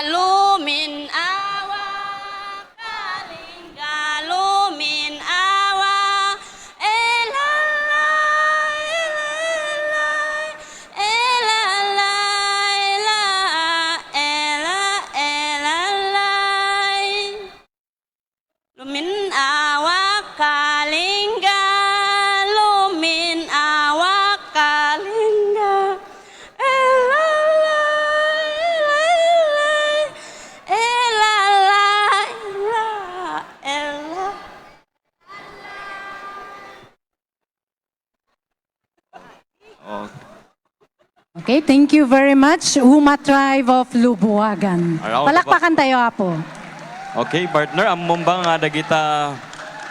Luminawa, Kalinga, luminawa. Elala, elala, elala, ela, ela, elalay. Luminawa, Kalinga, luminawa, Kalinga. Elala, elala, elala, ela. Oh. Okay, thank you very much, Uma Tribe of Lubuagan. A round of Palakpakan tayo, Apo. Okay, partner, ammom ba nga dagita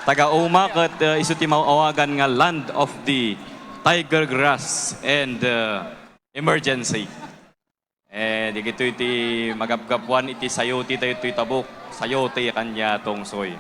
taga-Uma ket, uh, isu ti maawagan nga Land of the Tiger Grass and, uh, Emergency. Eh, dagitoy ti magapgapuan iti sayote daytoy tabuk, sayote kania't tungsoy.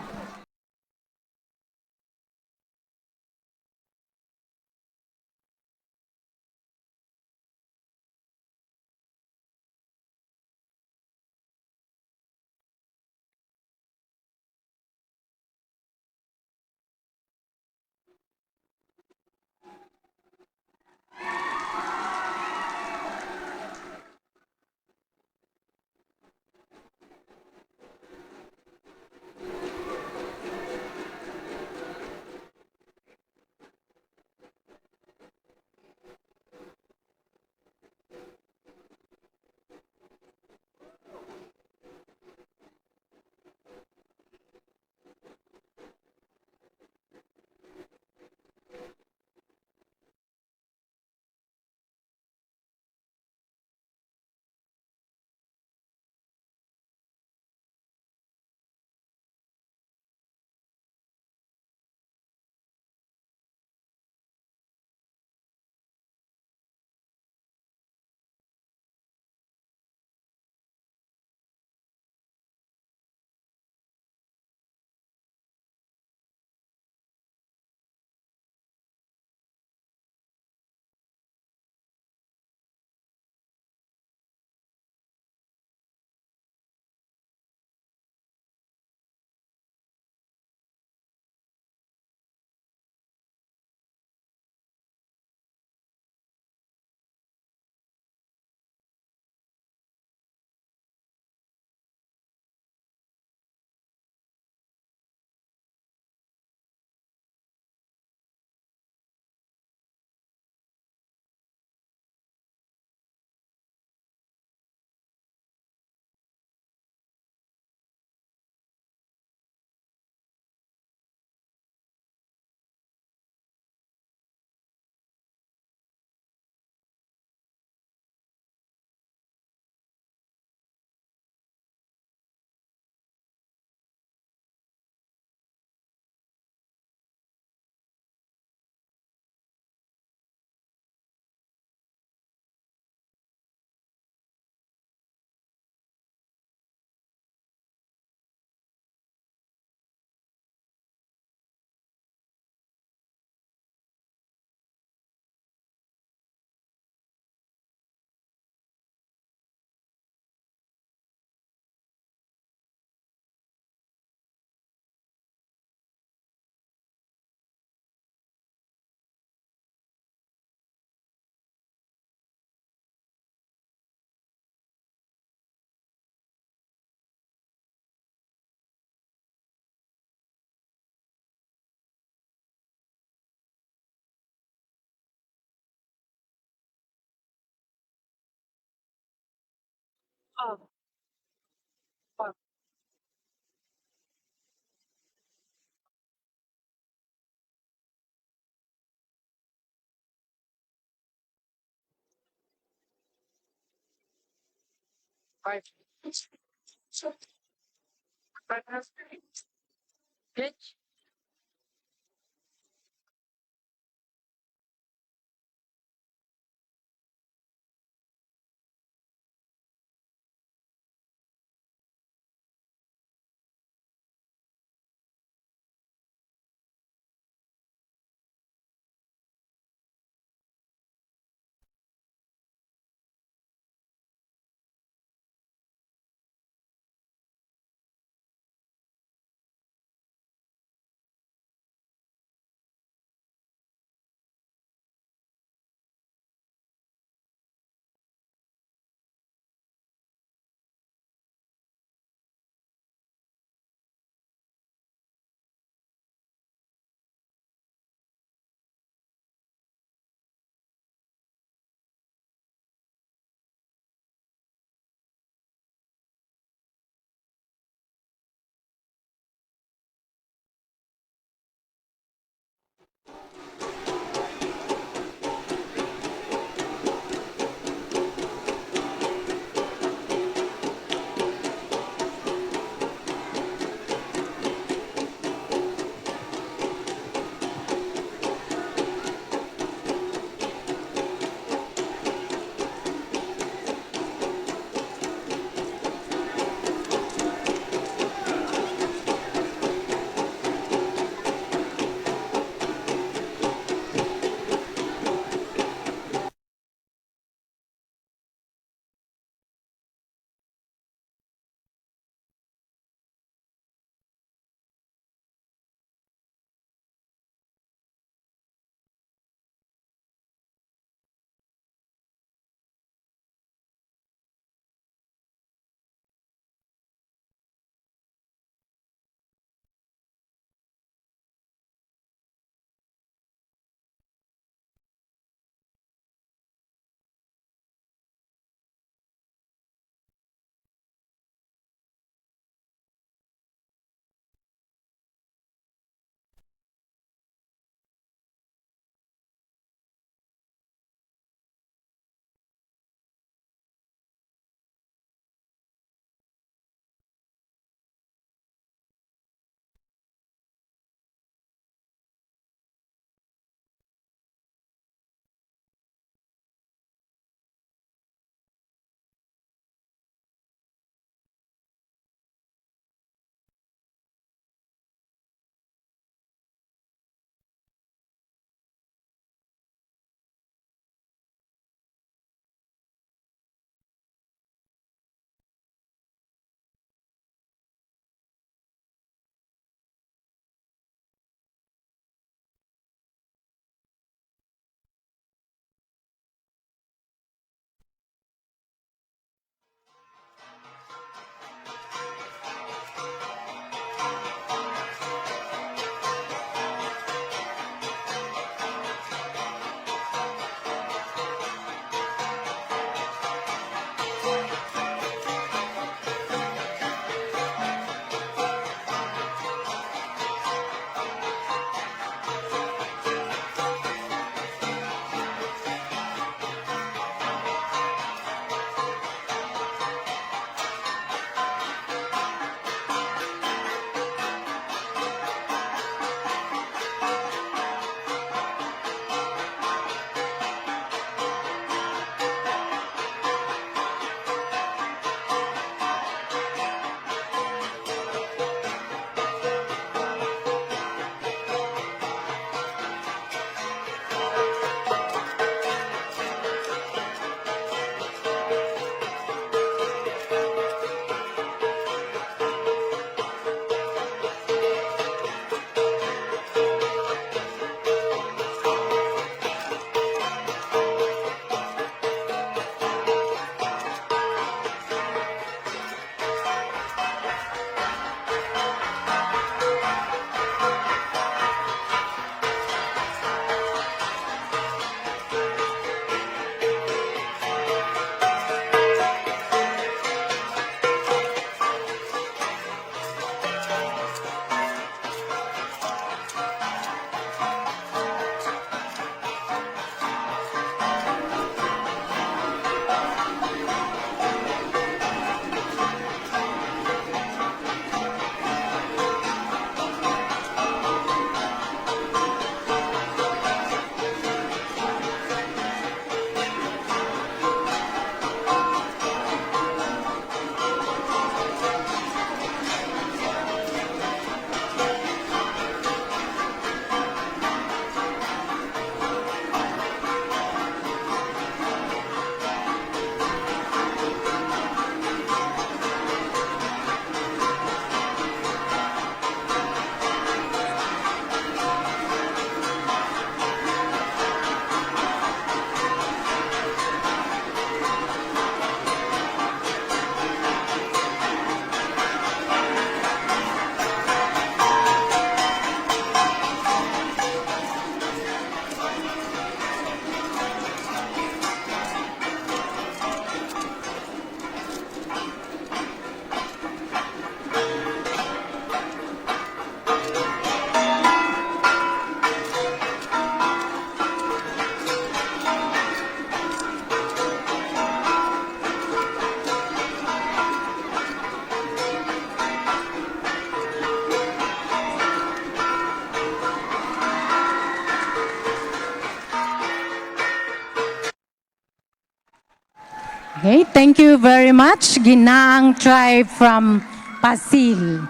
Okay, thank you very much, Ginaang Tribe from Pasil.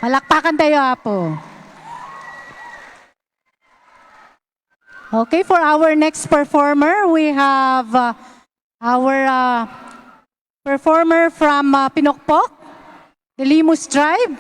Palakpakan tayo, Apo. Okay, for our next performer, we have uh, our uh, performer from uh, Pinokpok, the Limus Tribe.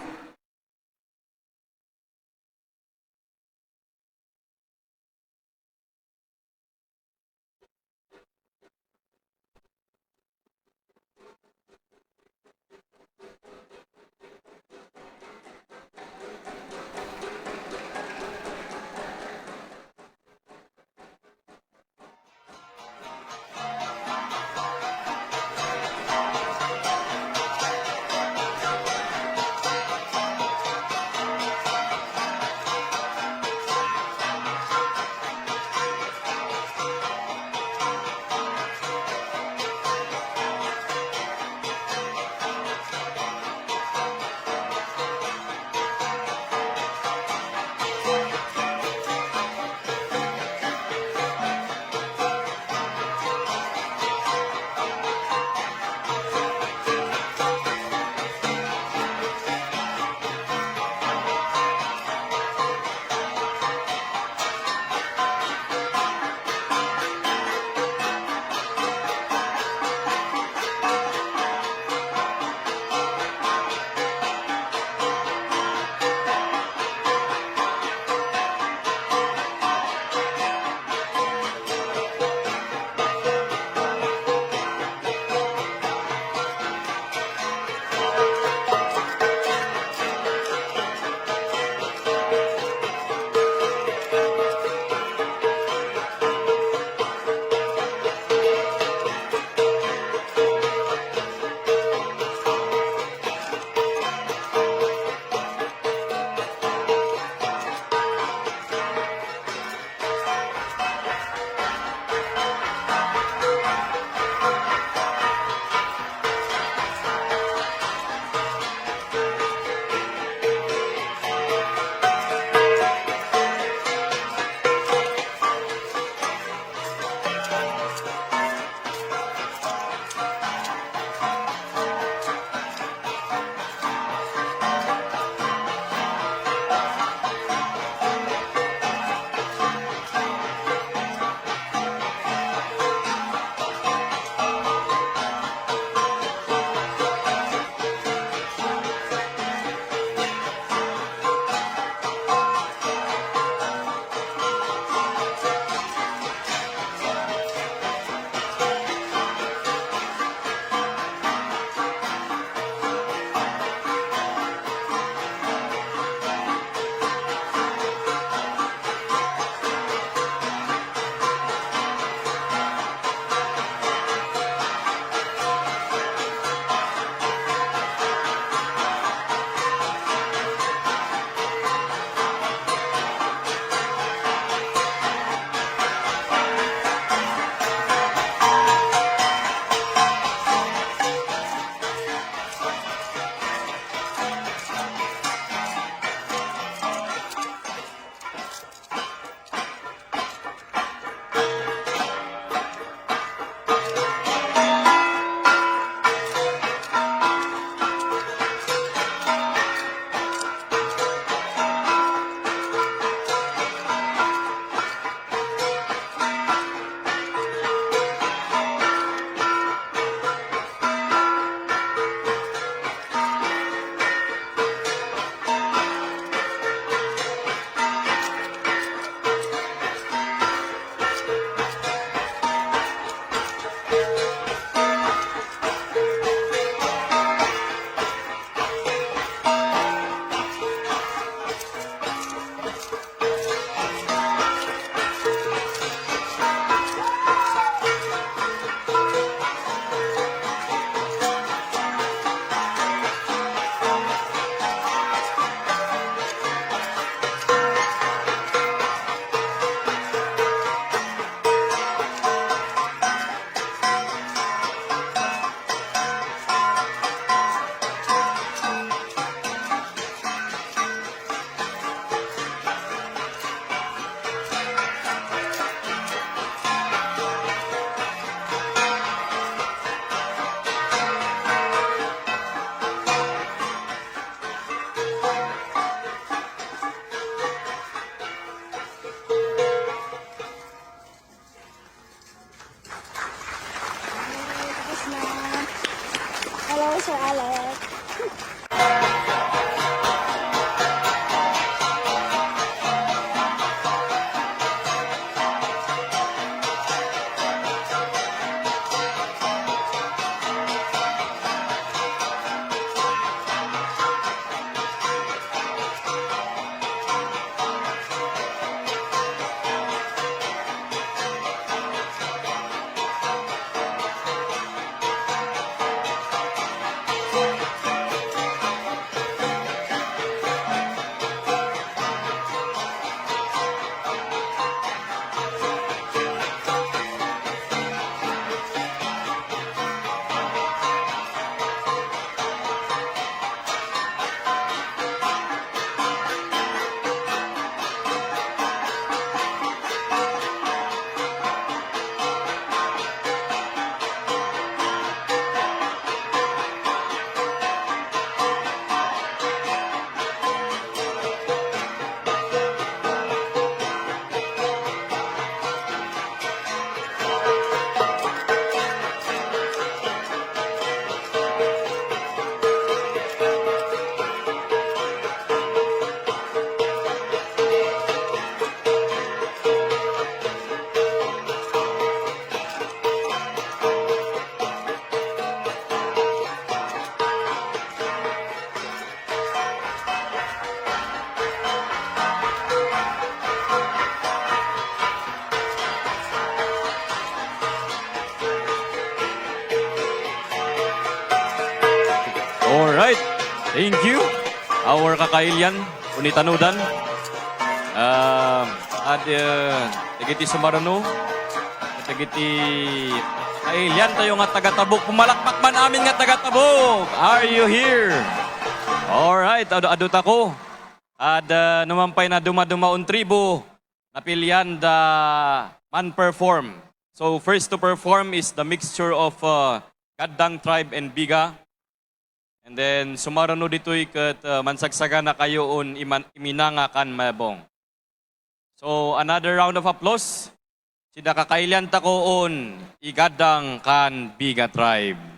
Thank you, our kakailian, unitanudan. Ah, at, uh, dagiti sumaruno, dagiti kailian tayo nga taga-Tabuk. Pumalakpak man amin nga taga-Tabuk. Are you here? All right, adu-, adu tako. At, uh, numan pay na dumadumaon tribo, napilian da man perform. So first to perform is the mixture of, uh, Gaddang tribe and Biga. And then sumaruno ditoy ket, uh, mansagsaganakayo on iman-, iminanga kan Mebong. So another round of applause. Sida kakailian tako on Igaddang kan Biga tribe.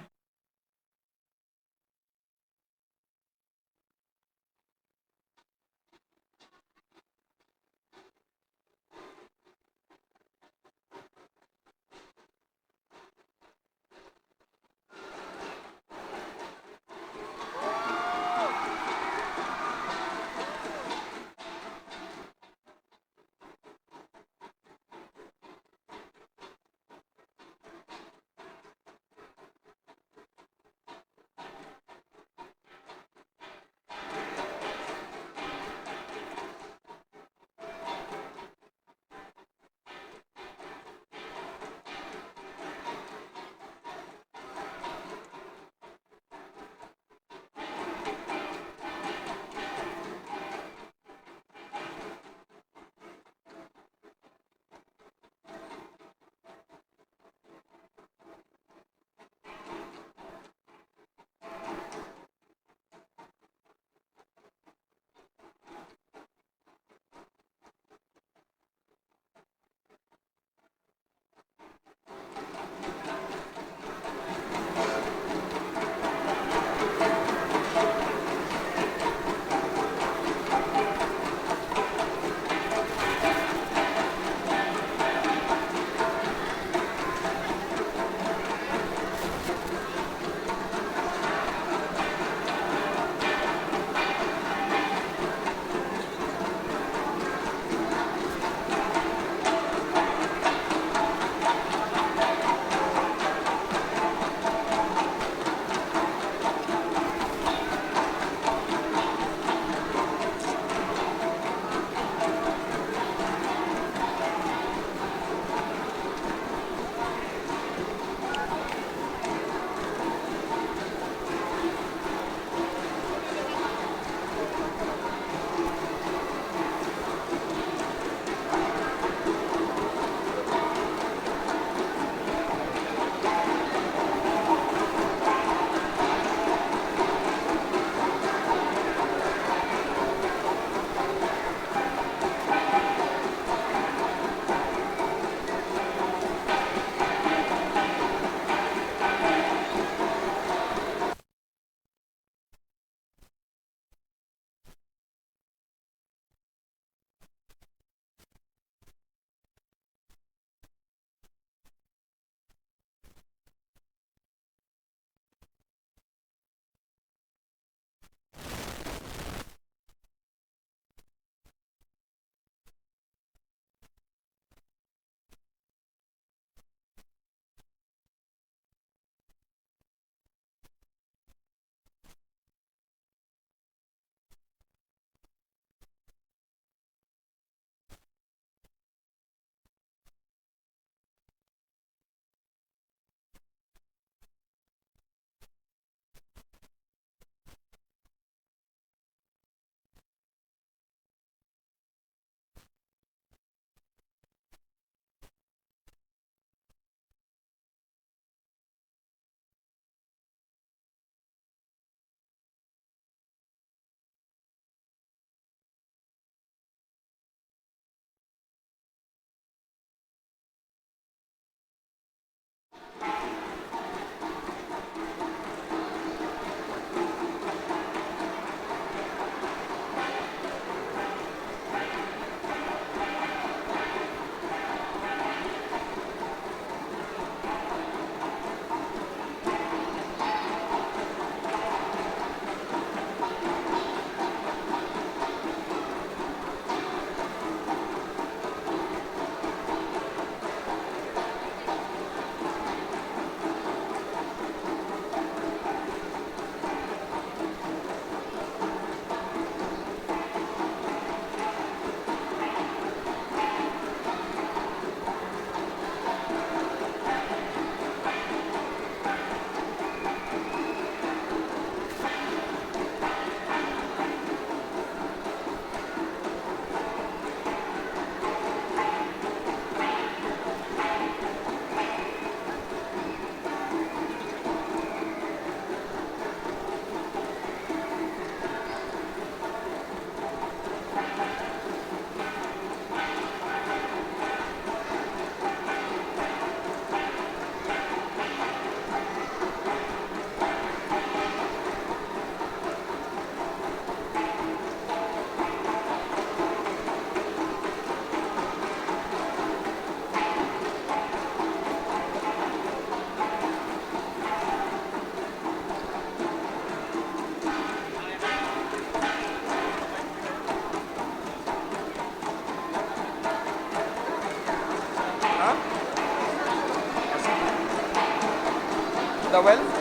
Well,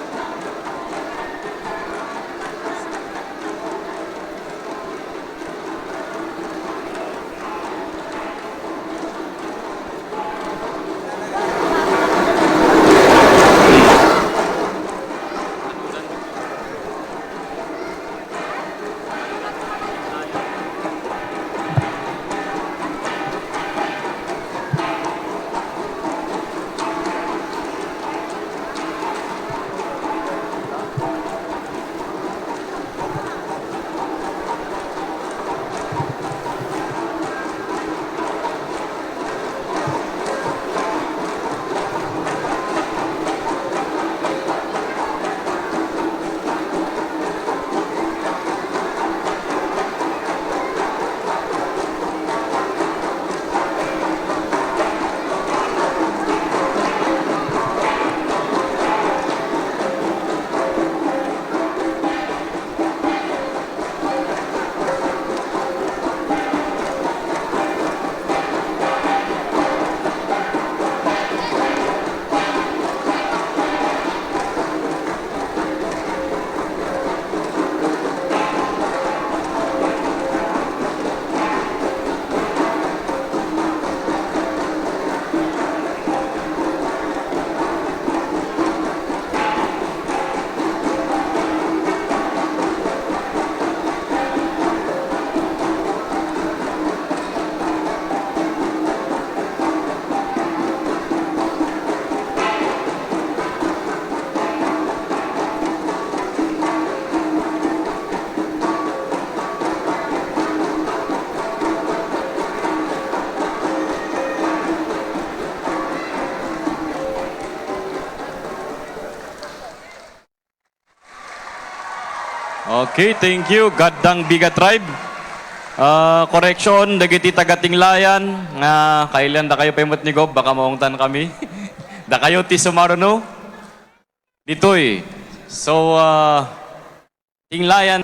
Okay, thank you, Gaddang Biga Tribe. Ah, correction, dagiti taga Tinglayan nga kailian dakayo pay met ni Gob, baka maungtan kami. Dakayo ti sumaruno ditoy. So, ah, Tinglayan.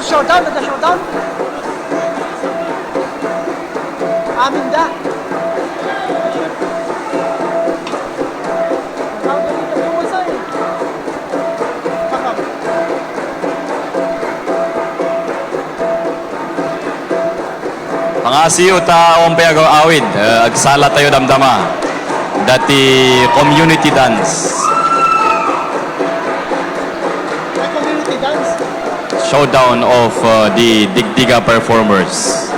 Showdown, ada showdown. Amin da. Ang galing ng pumasay. Pakam. Pangasiw ta awan pay agaw-awid, eh, agsala tayo damdama. Dati community dance. Ay, community dance. Showdown of, uh, the Digdiga performers.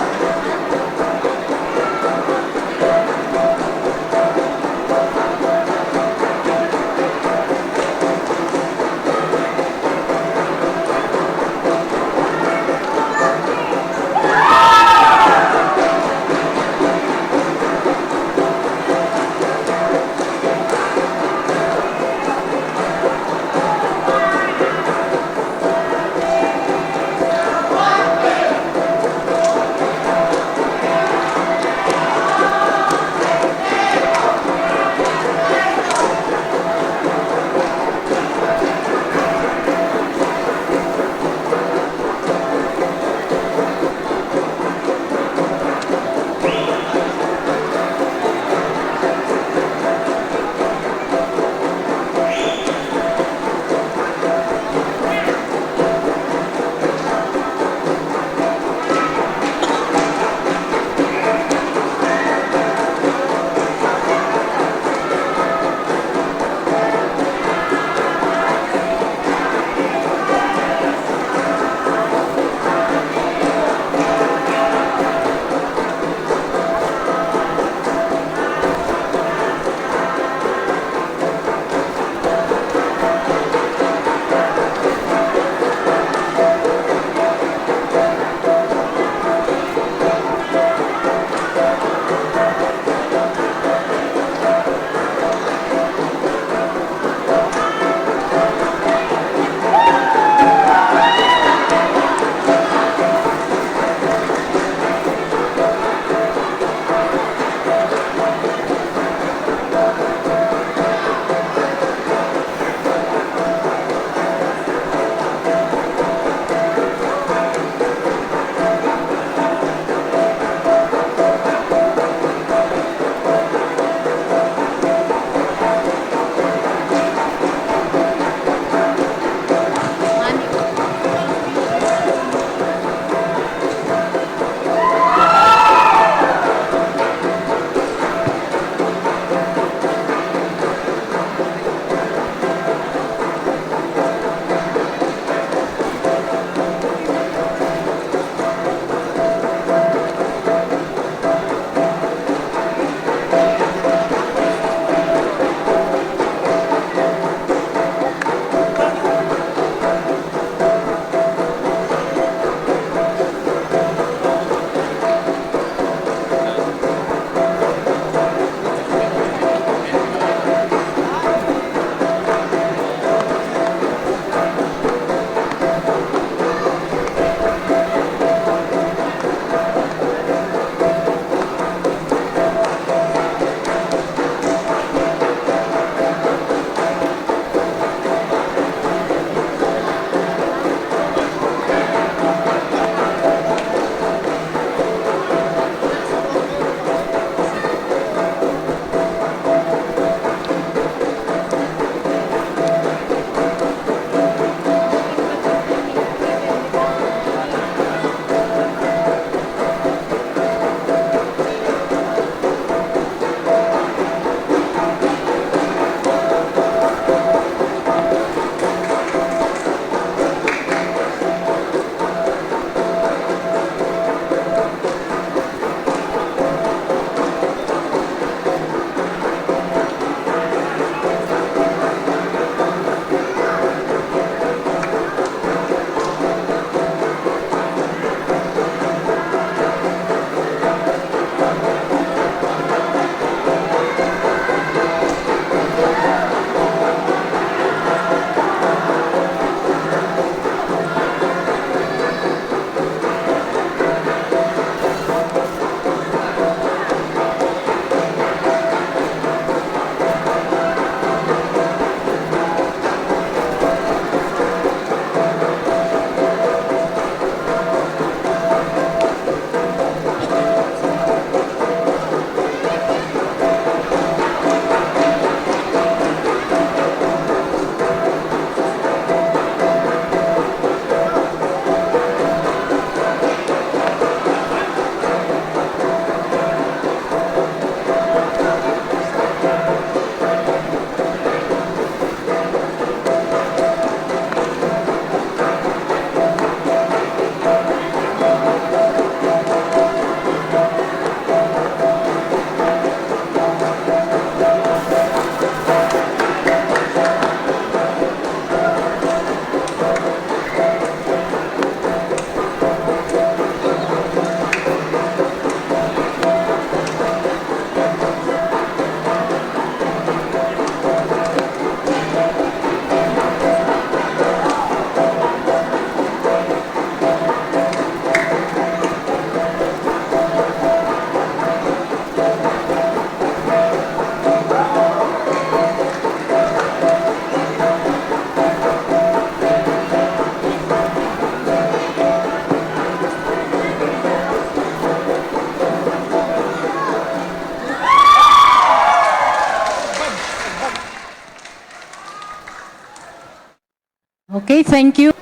Okay, thank you.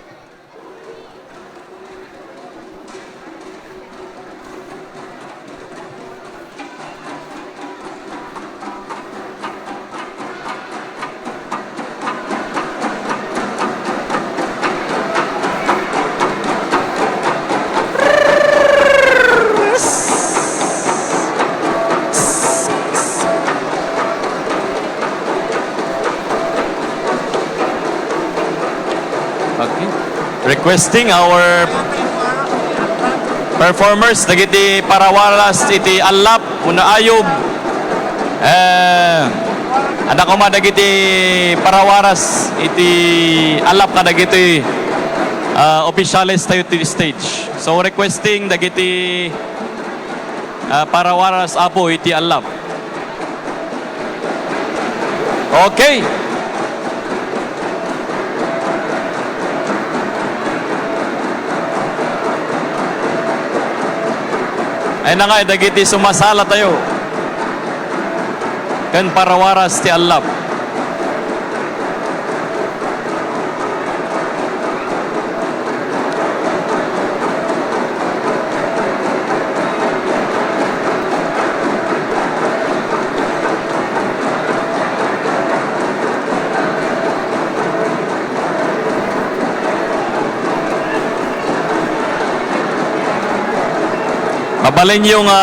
Okay. Requesting our performers dagiti parawaras iti allap wenno ayub. Eh, adda koma dagiti parawaras iti allap kadagiti, ah, opisyales tayo ti stage. So, requesting dagiti, ah, parawaras, Apo, iti allap. Okay. Ay na nga, dagiti sumasala tayo ken parawaras ti allap. Mabalinyo nga,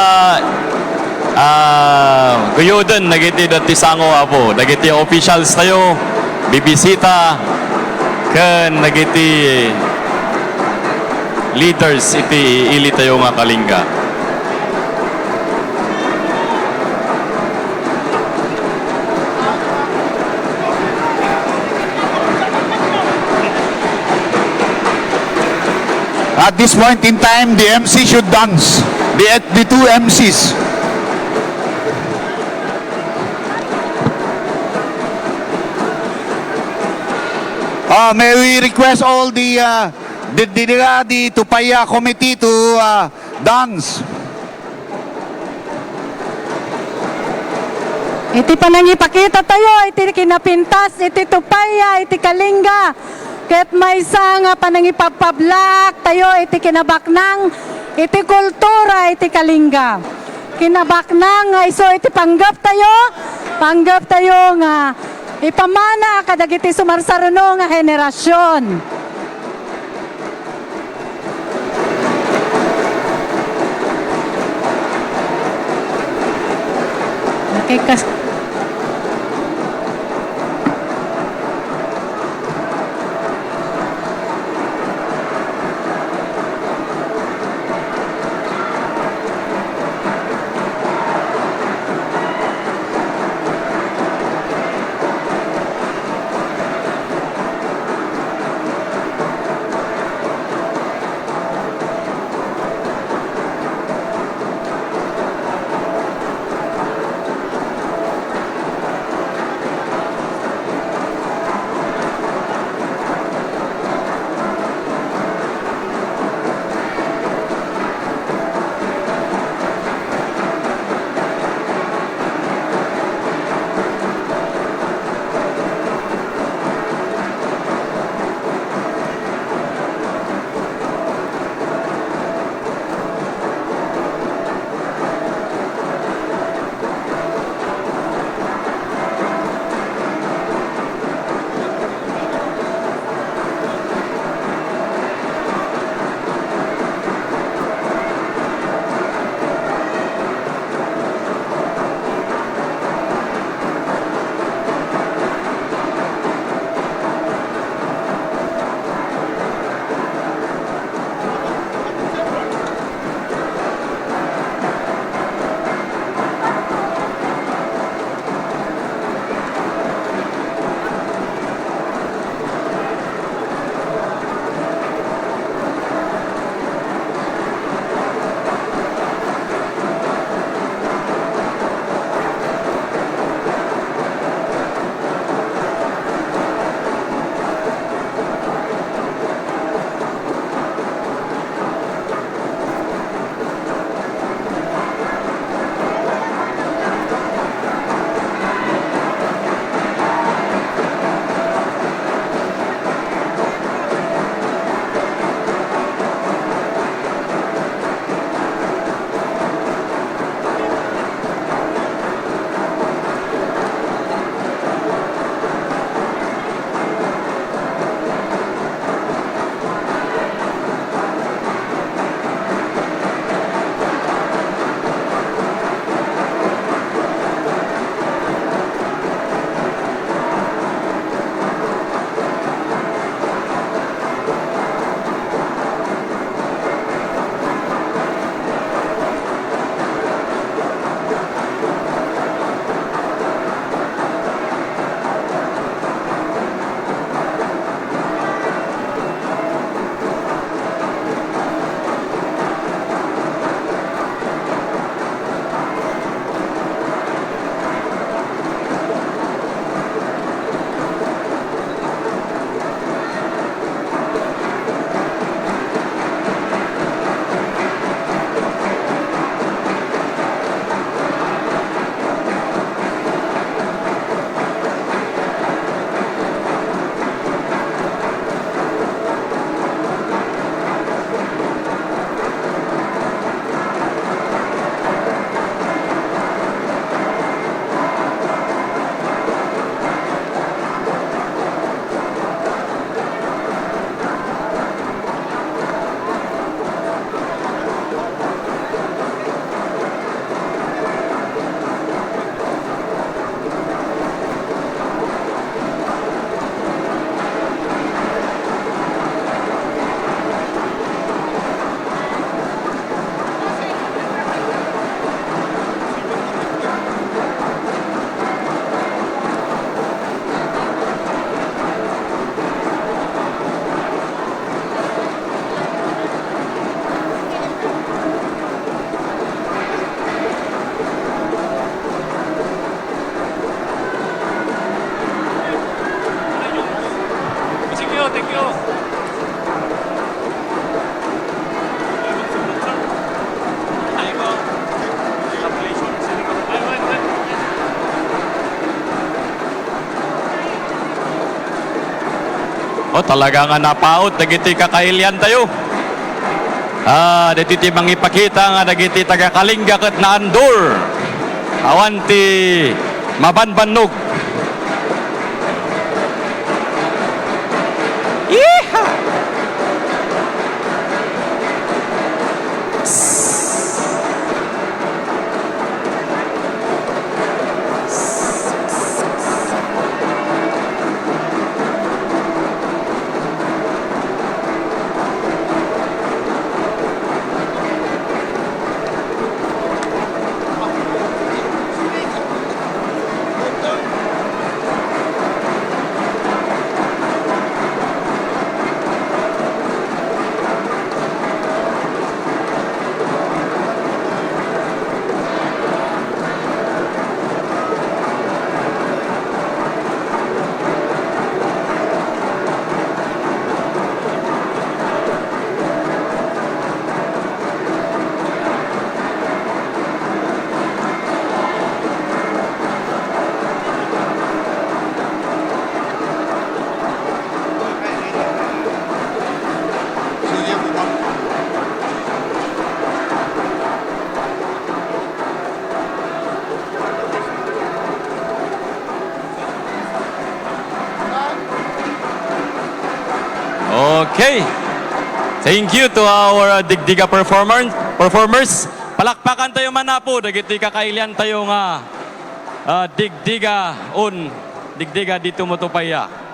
ah, guyoden dagiti dati sango, Apo, dagiti officials tayo, bibisita, ken dagiti leaders iti ili tayo nga Kalinga. At this point in time, the M C should dance. The, the two M Cs. Uh, may we request all the, uh, the, the, the, the Tupaya committee to, uh, dance. Iti panangipakita tayo iti kinapintas iti Tupaya iti Kalinga, ket maysa nga panangipabpablaak tayo iti kinabaknang iti kultura iti Kalinga. Kinabaknang nga isu iti panggep tayo, panggep tayo nga ipamana kadagiti sumarsaruno nga henerasyon. Okay, kas- O, talaga nga napaut dagiti kakailiantayo. Ah, ditoy ti mangipakita nga dagiti taga-Kalinga ket naandur. Awan ti mabanbannog. Yeehaw! Okay. Thank you to our, uh, Digdiga performer, performers. Palakpakan tayo man, Apo, dagiti kakailian tayo nga, uh, Digdiga un, Digdiga dito Motopaya.